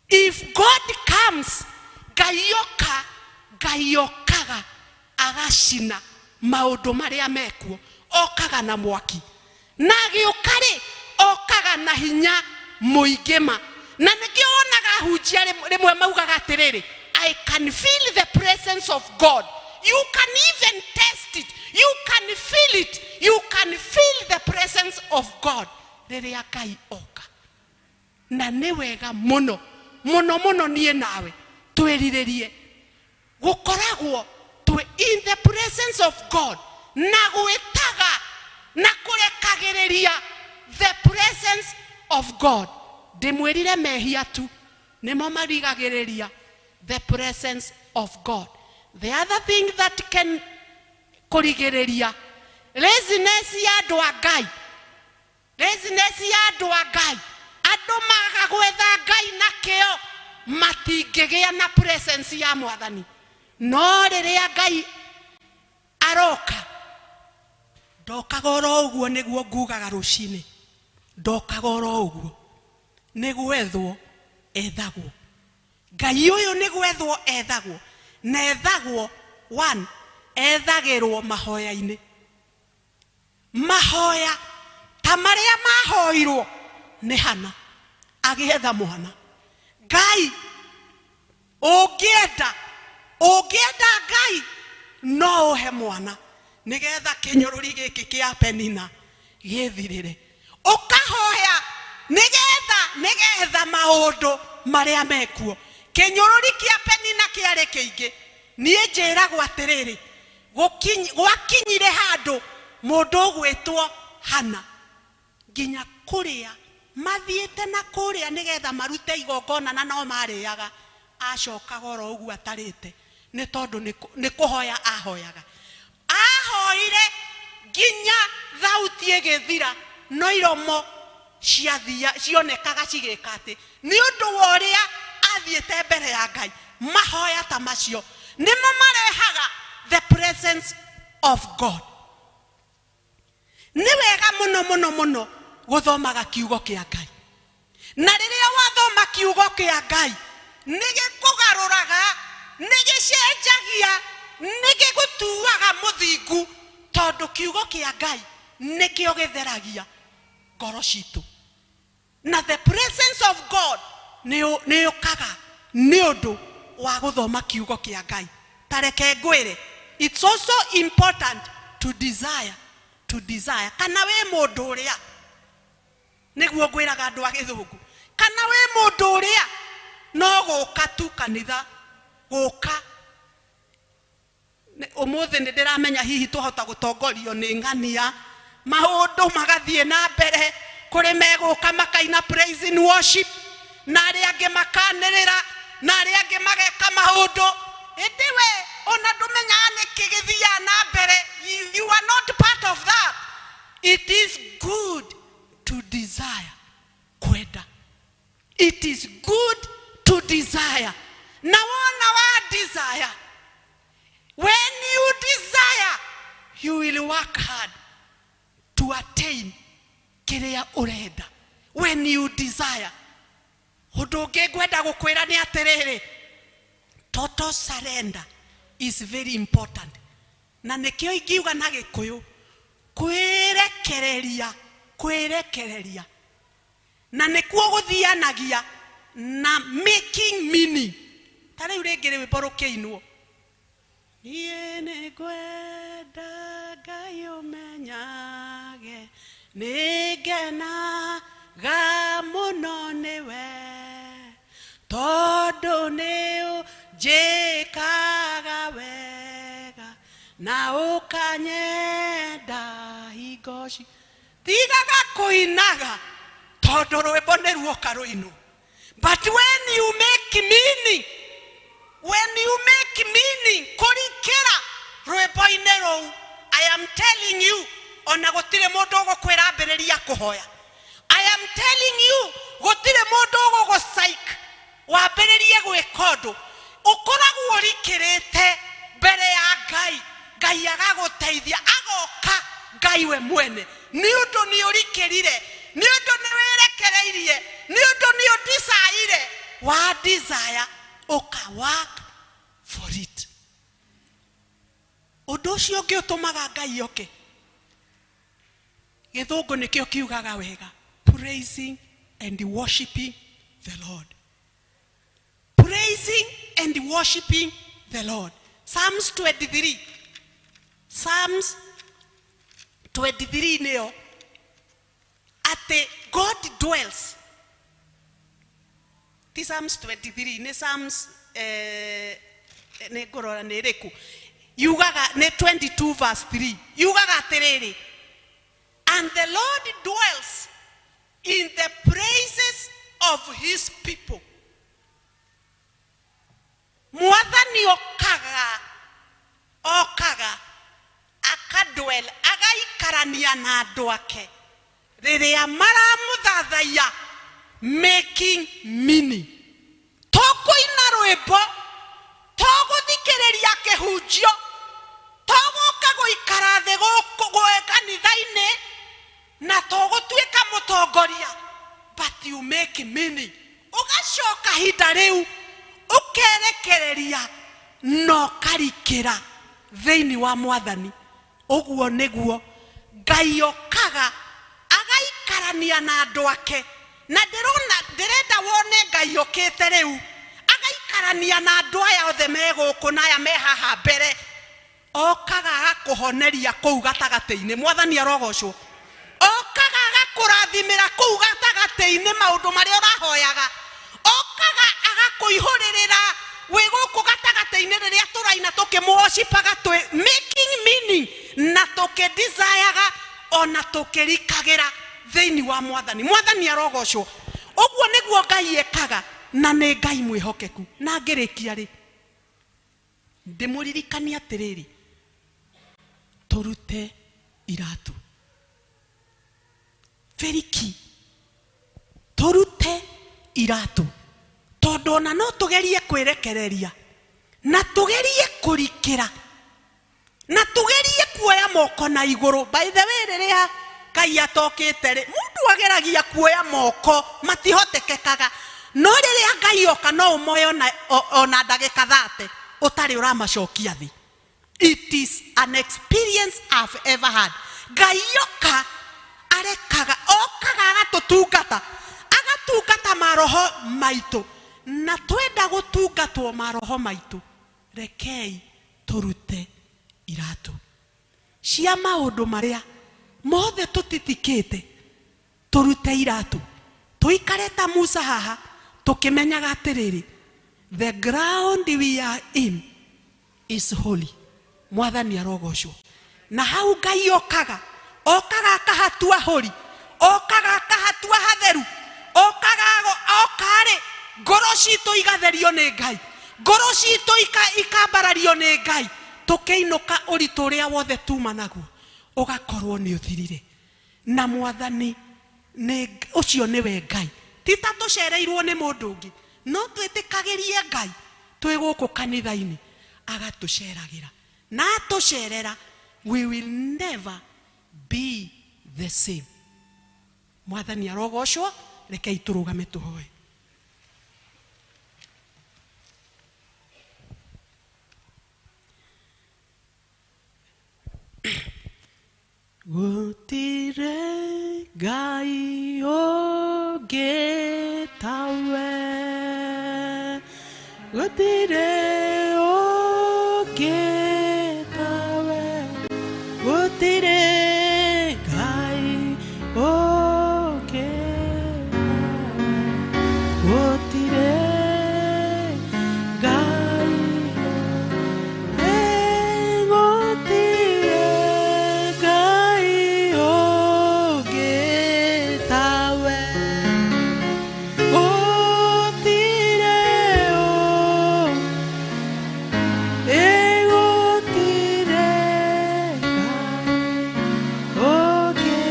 If God comes, Ngai oka, Ngai okaga agacina maũndũ marĩa mekuo. Okaga na mwaki, na agĩũka rĩ, okaga na hinya mũingĩ ma. Na nĩkĩo wonaga ahunjia rĩmwe maugaga atĩrĩrĩ, I can feel the presence of God. You can even test it, you can feel it, you can feel the presence of God rĩrĩa Ngai oka. Na nĩ wega mũno mũno mũno niĩ nawe twĩrirĩrie gũkoragwo twĩ in the presence of God, na gwĩtaga na kũrekagĩrĩria the presence of God. Ndĩmwĩrire mehia tu nĩmo marigagĩrĩria the presence of God. The other thing that can Kũrigĩrĩria laziness ya andũ a Ngai, laziness ya andũ a Ngai, andũ maga gwetha Ngai na kĩo matingĩgĩa na presence ya mwathani. No rĩrĩa Ngai aroka, ndokaga oro ũguo, nĩguo ngugaga rũcinĩ, ndokaga oro ũguo, nĩ gwethwo ethagwo. Ngai ũyũ nĩ gwethwo ethagwo, na ethagwo one, ethagĩrwo mahoya-inĩ. Mahoya ta marĩa mahoirwo nĩ Hana agĩetha mwana. Ngai ũngĩenda, ũngĩenda Ngai no ũhe mwana nĩgetha kĩnyũrũri gĩkĩ kĩa Penina gĩthirĩre. Ũkahoya nĩgetha nĩgetha maũndũ marĩa mekuo. Kĩnyũrũri kĩa Penina kĩarĩ kĩingĩ. Niĩ njĩragwo atĩrĩrĩ, gwakinyire handũ mũndũ ũgwĩtwo Hana nginya kũrĩa mathiĩte na kũrĩa nĩgetha marute igongona na no marĩaga, acokaga oro ũguo atarĩte, nĩ tondũ nĩ kũhoya ahoyaga. Ahoire nginya thauti ĩgĩthira, no iromo ciathia cionekaga cigĩka atĩ nĩ ũndũ wa ũrĩa athiĩte mbere ya Ngai. Mahoya ta macio nĩmo marehaga the presence of God. Nĩ wega mũno mũno mũno gũthomaga kiugo kĩa Ngai, na rĩrĩa wathoma kiugo kĩa Ngai nĩ gĩkũgarũraga, nĩ gĩcenjagia, nĩ gĩgũtuaga mũthingu, tondũ kiugo kĩa Ngai nĩkĩo gĩtheragia ngoro citũ. Na the presence of God nĩ yũkaga nĩ ũndũ wa gũthoma kiugo kĩa Ngai. Ta reke ngwĩre, it's also important to desire, to desire. Kana wĩ mũndũ ũrĩa, nĩguo ngwĩraga andũ a gĩthũngũ, kana wĩ mũndũ ũrĩa no gũka tu kanitha, gũka ũmũthĩ nĩ ndĩramenya hihi twahota gũtongorio nĩ ng'ania, maũndũ magathiĩ na mbere, kũrĩ megũka makaina praise and worship, na arĩa angĩ makanĩrĩra, na arĩa angĩ mageka maũndũ, ĩndĩ we ona ndũmenyaga nĩkĩ gĩthiaga na mbere. You are not part of that. It is good to desire, kwenda. It is good to desire. Na wona wa desire, when you desire, you will work hard to attain kĩrĩa ũrenda. When you desire. Ũndũ ũngĩ ngwenda gũkwĩra nĩ atĩrĩrĩ, total surrender is very important. Na nĩkĩo ingiuga na Gĩkũyũ, kwĩrekereria, kwĩrekereria. Na nĩkuo gũthianagia na making meaning. Ta rĩu rĩngĩ rwĩmbo rũkĩinwo, niĩ nĩ ngwenda Ngai ũmenyage, nĩ ngenaga mũno nĩwe, tondũ nĩ ũnjĩkaga wega na ũkanyenda hingo tigaga kũinaga tondũ rwĩmbo nĩ ruoka rũinwo. But when you make meaning, when you make meaning, kũrikĩra rwĩmbo-inĩ rũu, I am telling you, ona gũtirĩ mũndũ ũgũkwĩra ambĩrĩria kũhoya. I am telling you, gũtirĩ mũndũ ũgũgũcaik wambĩrĩrie gwĩka ũndũ. Ũkoragwo ũrikĩrĩte mbere ya Ngai, Ngai agagũteithia, agoka Ngai we mwene, nĩ ũndũ nĩ ũrikĩrire, nĩ ũndũ nĩ wĩrekereirie, nĩ ũndũ nĩ ũdesire. Wa desire, ũka work for it. Ũndũ ũcio ũngĩ ũtũmaga Ngai oke, gĩthũngũ nĩkĩo kiugaga wega, praising and worshiping the Lord. Praising and worshiping the Lord. Psalms 23, Psalms 23 nĩyo atĩ God dwells. Ti Psalms 23, nĩ Psalms, nĩ ngũrora nĩ ĩrĩkũ. Yugaga nĩ 22 verse 3, yugaga atĩrĩrĩ, and the Lord dwells in the praises of his people. Mwathani okaga, okaga. Agaikarania na andũ ake rĩrĩa maramũthathaiya, making meaning. To kũina rwĩmbo, to gũthikĩrĩria kĩhunjio, to gũka gũikara thĩ gũkũ kanitha-inĩ, na to gũtuĩka mũtongoria, but you make meaning. Ũgacoka hinda rĩu ũkerekereria na ũkarikĩra thĩinĩ wa Mwathani. Ũguo nĩguo Ngai okaga agaikarania na andũ ake. Na ndĩrona, ndĩrenda wone Ngai okĩte rĩu agaikarania na andũ aya othe me gũkũ na aya me haha mbere. Okaga agakũhoneria kũu gatagatĩ-inĩ. Mwathani arogocwo. Okaga agakũrathimĩra kũu gatagatĩ-inĩ maũndũ marĩa ũrahoyaga. Okaga agakũihũrĩrĩra wĩ gũkũ gatagatĩ-inĩ rĩrĩa tũraina tũkĩmũworshipaga, twĩ making meaning na tũkĩdesireaga ona tũkĩrikagĩra thĩinĩ wa Mwathani. Mwathani arogocwo. Ũguo nĩguo Ngai ekaga, na nĩ Ngai mwĩhokeku. Na ngĩrĩkia rĩ, ndĩmũririkanie atĩrĩrĩ, tũrute iratũ beriki, tũrute iratũ, tondũ ona no tũgerie kwĩrekereria na tũgerie kũrikĩra na tũgerie kuoya moko na igũrũ. By the way, rĩrĩa Ngai atokĩte rĩ, mũndũ ageragia kuoya moko matihotekekaga, no rĩrĩa Ngai oka no ũmoe ona ndagĩka 30 ũtarĩ ũramacokia thĩ. It is an experience I've ever had. Ngai oka arekaga, okaga agatũtungata, agatungata maroho maitũ, na twenda gũtungatwo maroho maitũ, rekei tũrute iratũ cia maũndũ marĩa mothe tũtitikĩte. Tũrute iratũ, tũikare ta Musa haha, tũkĩmenyaga atĩrĩrĩ, the ground we are in is holy. Mwathani arogocwo. Na hau Ngai okaga, okaga akahatua holy, okaga akahatua hatheru, okaga okarĩ ngoro citũ igatherio nĩ Ngai, ngoro citũ ikambarario nĩ Ngai, tũkĩinũka ũritũ ũrĩa wothe tuma naguo ũgakorwo nĩ ũthirire. Na Mwathani nĩ ũcio, nĩwe Ngai. Ti ta tũcereirwo nĩ mũndũ ũngĩ, no twĩtĩkagĩrie Ngai twĩ gũkũ kanitha-inĩ agatũceragĩra, na atũcerera we will never be the same. Mwathani arogocwo. Rekei tũrũgame tũhoe. Gũtirĩ Ngai ũngĩ tawe, gũtirĩ ũngĩ tawe, gũtirĩ Ngai ũngĩ tawe, gũtirĩ Ngai. Gũtirĩ Ngai ũngĩ tawe, gũtirĩ gũtirĩ Ngai ũngĩ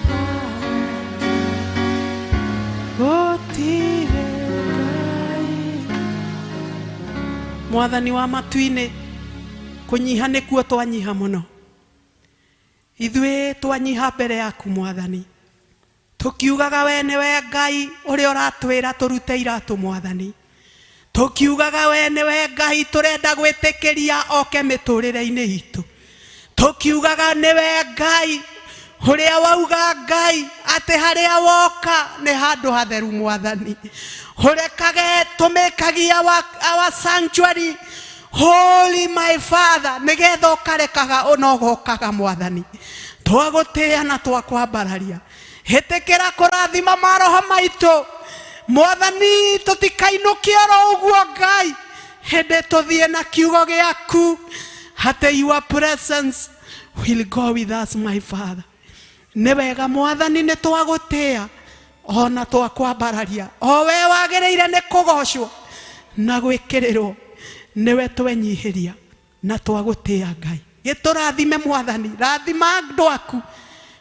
tawe, gũtirĩ Ngai. Mwathani wa matu-inĩ, kũnyiha nĩkuo twanyiha mũno. Ithuĩ twanyiha mbere yaku, Mwathani, tũkiugaga we nĩwe Ngai ũrĩa ũratwĩra tũrute iratũ. Mwathani, tũkiugaga we nĩwe Ngai tũrenda gwĩtĩkĩria oke mĩtũrĩre-inĩ itũ. Tũkiugaga nĩwe Ngai ũrĩa wauga, Ngai, atĩ harĩa woka nĩ handũ hatheru. Mwathani, ũrekage tũmĩkagia our sanctuary holy, my Father, nĩgetha ũkarekaga ũnogokaga. Mwathani, twagũtĩĩa na twakwambararia. Hĩtĩkĩra kũrathima maroho maitũ. Mwathani, tũtikainũke oro ũguo, Ngai, hĩndĩ tũthiĩ na kiugo gĩaku atĩ your presence will go with us, my Father. Nĩ wega, Mwathani, nĩ twagũtĩĩa ona twakwambararia. O we wagĩrĩire nĩ kũgocwo na gwĩkĩrĩrwo, nĩwe twenyihĩria na twagũtĩĩa. Ngai, gĩtũrathime. Mwathani, rathima andũ aku.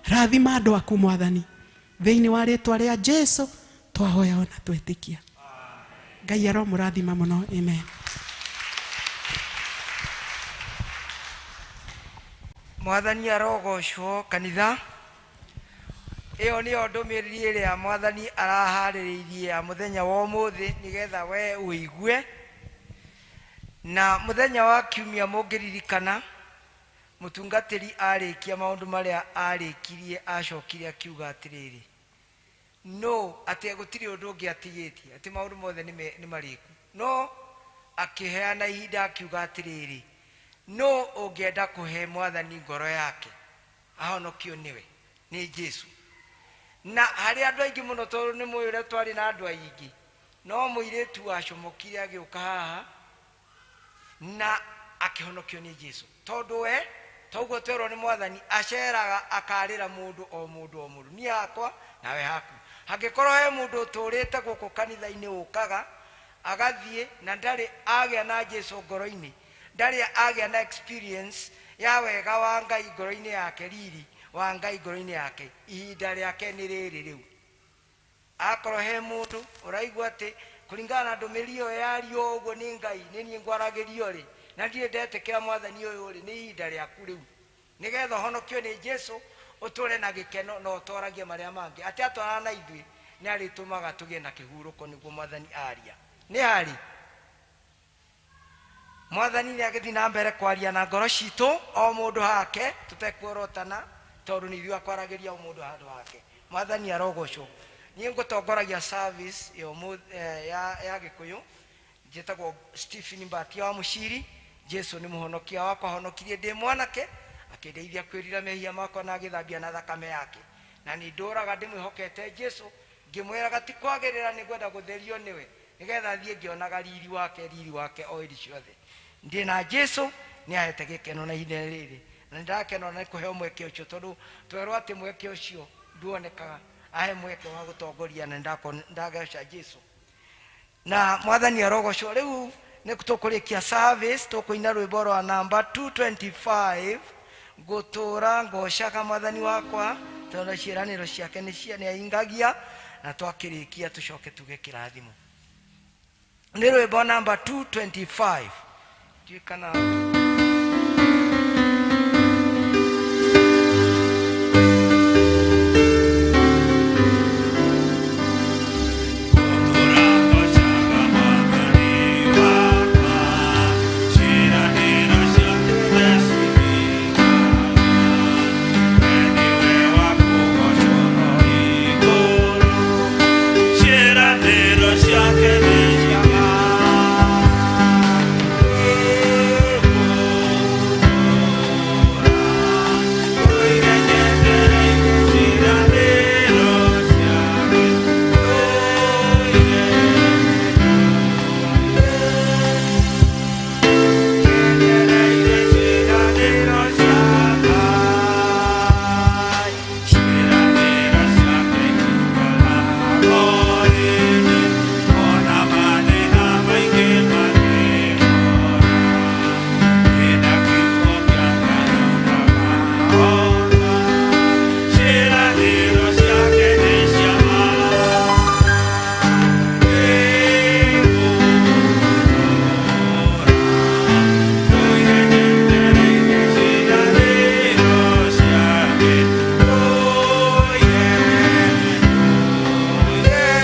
Rathima andũ aku Mwathani, thĩinĩ wa rĩtwa rĩa Jesu twahoya ona twetĩkia. Ngai aromũrathima mũno. Amen. Mwathani arogocwo kanitha. Ĩyo nĩyo ndũmĩrĩri ĩrĩa Mwathani araharĩrĩirie ya mũthenya wa ũmũthĩ nĩgetha we ũigue. Na mũthenya wa kiumia mũngĩririkana, mũtungatĩri arĩkia maũndũ marĩa arĩkirie, acokire akiuga atĩrĩrĩ, no atĩ gũtirĩ ũndũ ũngĩ atigĩtie, atĩ maũndũ mothe nĩ marĩku. No akĩheana ihinda akiuga atĩrĩrĩ, no ũngĩenda kũhe Mwathani ngoro yake ahonokio nĩwe nĩ Jesu. Na harĩ andũ aingĩ mũno, tondũ nĩ mũĩ ũrĩa twarĩ na andũ aingĩ, no mũirĩtu wacomokire agĩũka haha na akĩhonokio nĩ Jesu. Tondũ we toguo twerwo nĩ Mwathani aceraga akarĩra mũndũ o mũndũ o mũndũ, niĩ hakwa nawe haku. Hangĩkorwo he mũndũ ũtũrĩte gũkũ kanitha-inĩ ũkaga agathiĩ na ndarĩ agĩa na Jesu ngoro-inĩ, ndarĩ agĩa na experience ya wega wa Ngai ngoro-inĩ yake, riri wa Ngai ngoro-inĩ yake, ihinda rĩake nĩ rĩrĩ rĩu. Akorwo he mũndũ ũraigua atĩ kũringana na ndũmĩrĩri ĩyo yario ũguo nĩ Ngai, nĩ niĩ ngwaragĩrio rĩ, na ndirĩ ndetĩkĩra Mwathani ũyũ rĩ, nĩ ihinda rĩaku rĩu, nĩgetha ũhonokio nĩ Jesu, ũtũre na gĩkeno na ũtoragie marĩa mangĩ. Atĩ atwarana na ithuĩ nĩ arĩtũmaga tũgĩe na kĩhurũko, nĩguo Mwathani aria. Nĩ harĩ Mwathani nĩ agĩthiĩ na mbere kwaria na ngoro citũ, o mũndũ hake, tũtekuorotana, tondũ nĩ ithuĩ akwaragĩria o mũndũ handũ hake. Mwathani arogocwo. Niĩ ngũtongoragia service ya ya Gĩkũyũ, njĩtagwo Stephen Mbatia wa Mũciri. Jesu nĩ mũhonokia wakwa, ahonokirie ndĩ mwanake, akĩndeithia kwĩrira mehia makwa na agĩthambia na thakame yake. Na nĩ ndũraga ndĩmwĩhokete Jesu, ngĩmwĩraga ti kwagĩrĩra, nĩ ngwenda gũtherio nĩwe, nĩgetha thiĩ ngĩonaga riri wake, riri wake o hĩndĩ ciothe. Ndĩ na Jesu nĩ ahete gĩkeno na ihinda rĩrĩ, na nĩndakena nĩ kũheo mweke ũcio, tondũ twerwo atĩ mweke ũcio nduonekaga. Ahe mweke wa gũtongoria na ndageca Jesu. Na Mwathani arogocwo. Rĩu nĩ tũkũrĩkia service, tũkũina rwĩmbo rwa namba 225, ngũtũra ngocaga Mwathani wakwa, tondũ ciĩranĩro ciake nĩ aingagia. Na twakĩrĩkia tũcoke tuge kĩrathimo. Nĩ rwĩmbo namba 225. Ndiũĩ kana Yeah.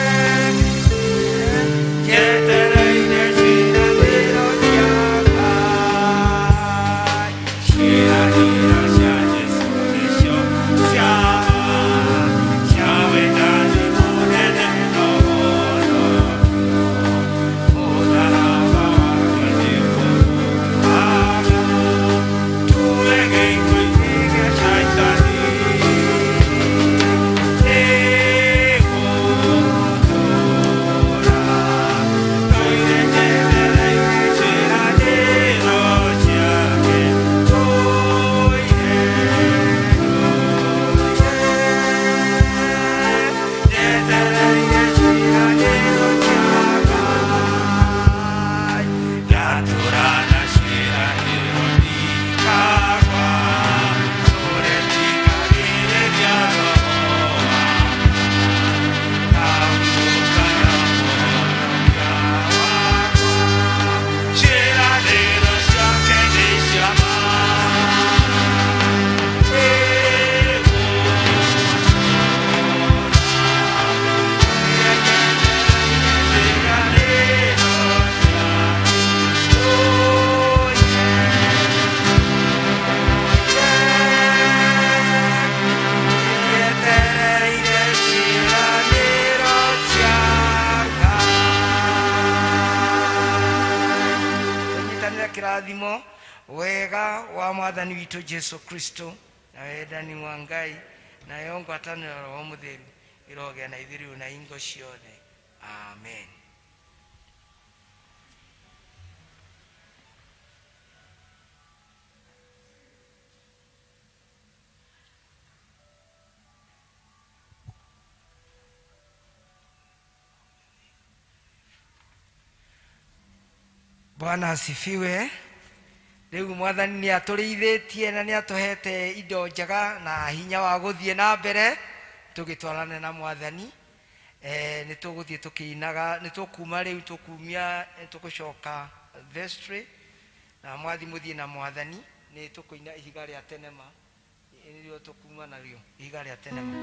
Kĩrathimo wega wa mwathani witũ Jesu Kristo na wendani wa Ngai nayo ngwatanĩro ya Roho Mũtheru ĩrogĩa na ithuĩ rĩu na hingo ciothe. Amen. Bwana asifiwe. Rĩu mwathani nĩ atũrĩithĩtie na nĩ atũhete indo njega na hinya wa gũthiĩ na mbere tũgĩtwarane na mwathani. Nĩ tũgũthiĩ tũkĩinaga, nĩ tũkuma rĩu, tũkumia, tũgũcoka vestry na mwathi mũthiĩ na mwathani. Nĩ tũkũina ihiga rĩa tenema, nĩrĩo tũkuma narĩo, ihiga rĩa tenema.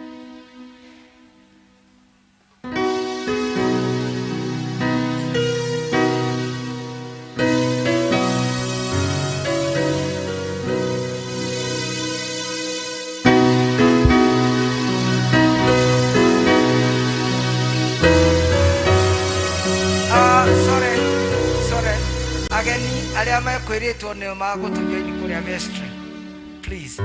Sorry, sorry. Ageni arĩa mekwĩrĩtwo nĩo magũtũjoini kũrĩa vestry, please.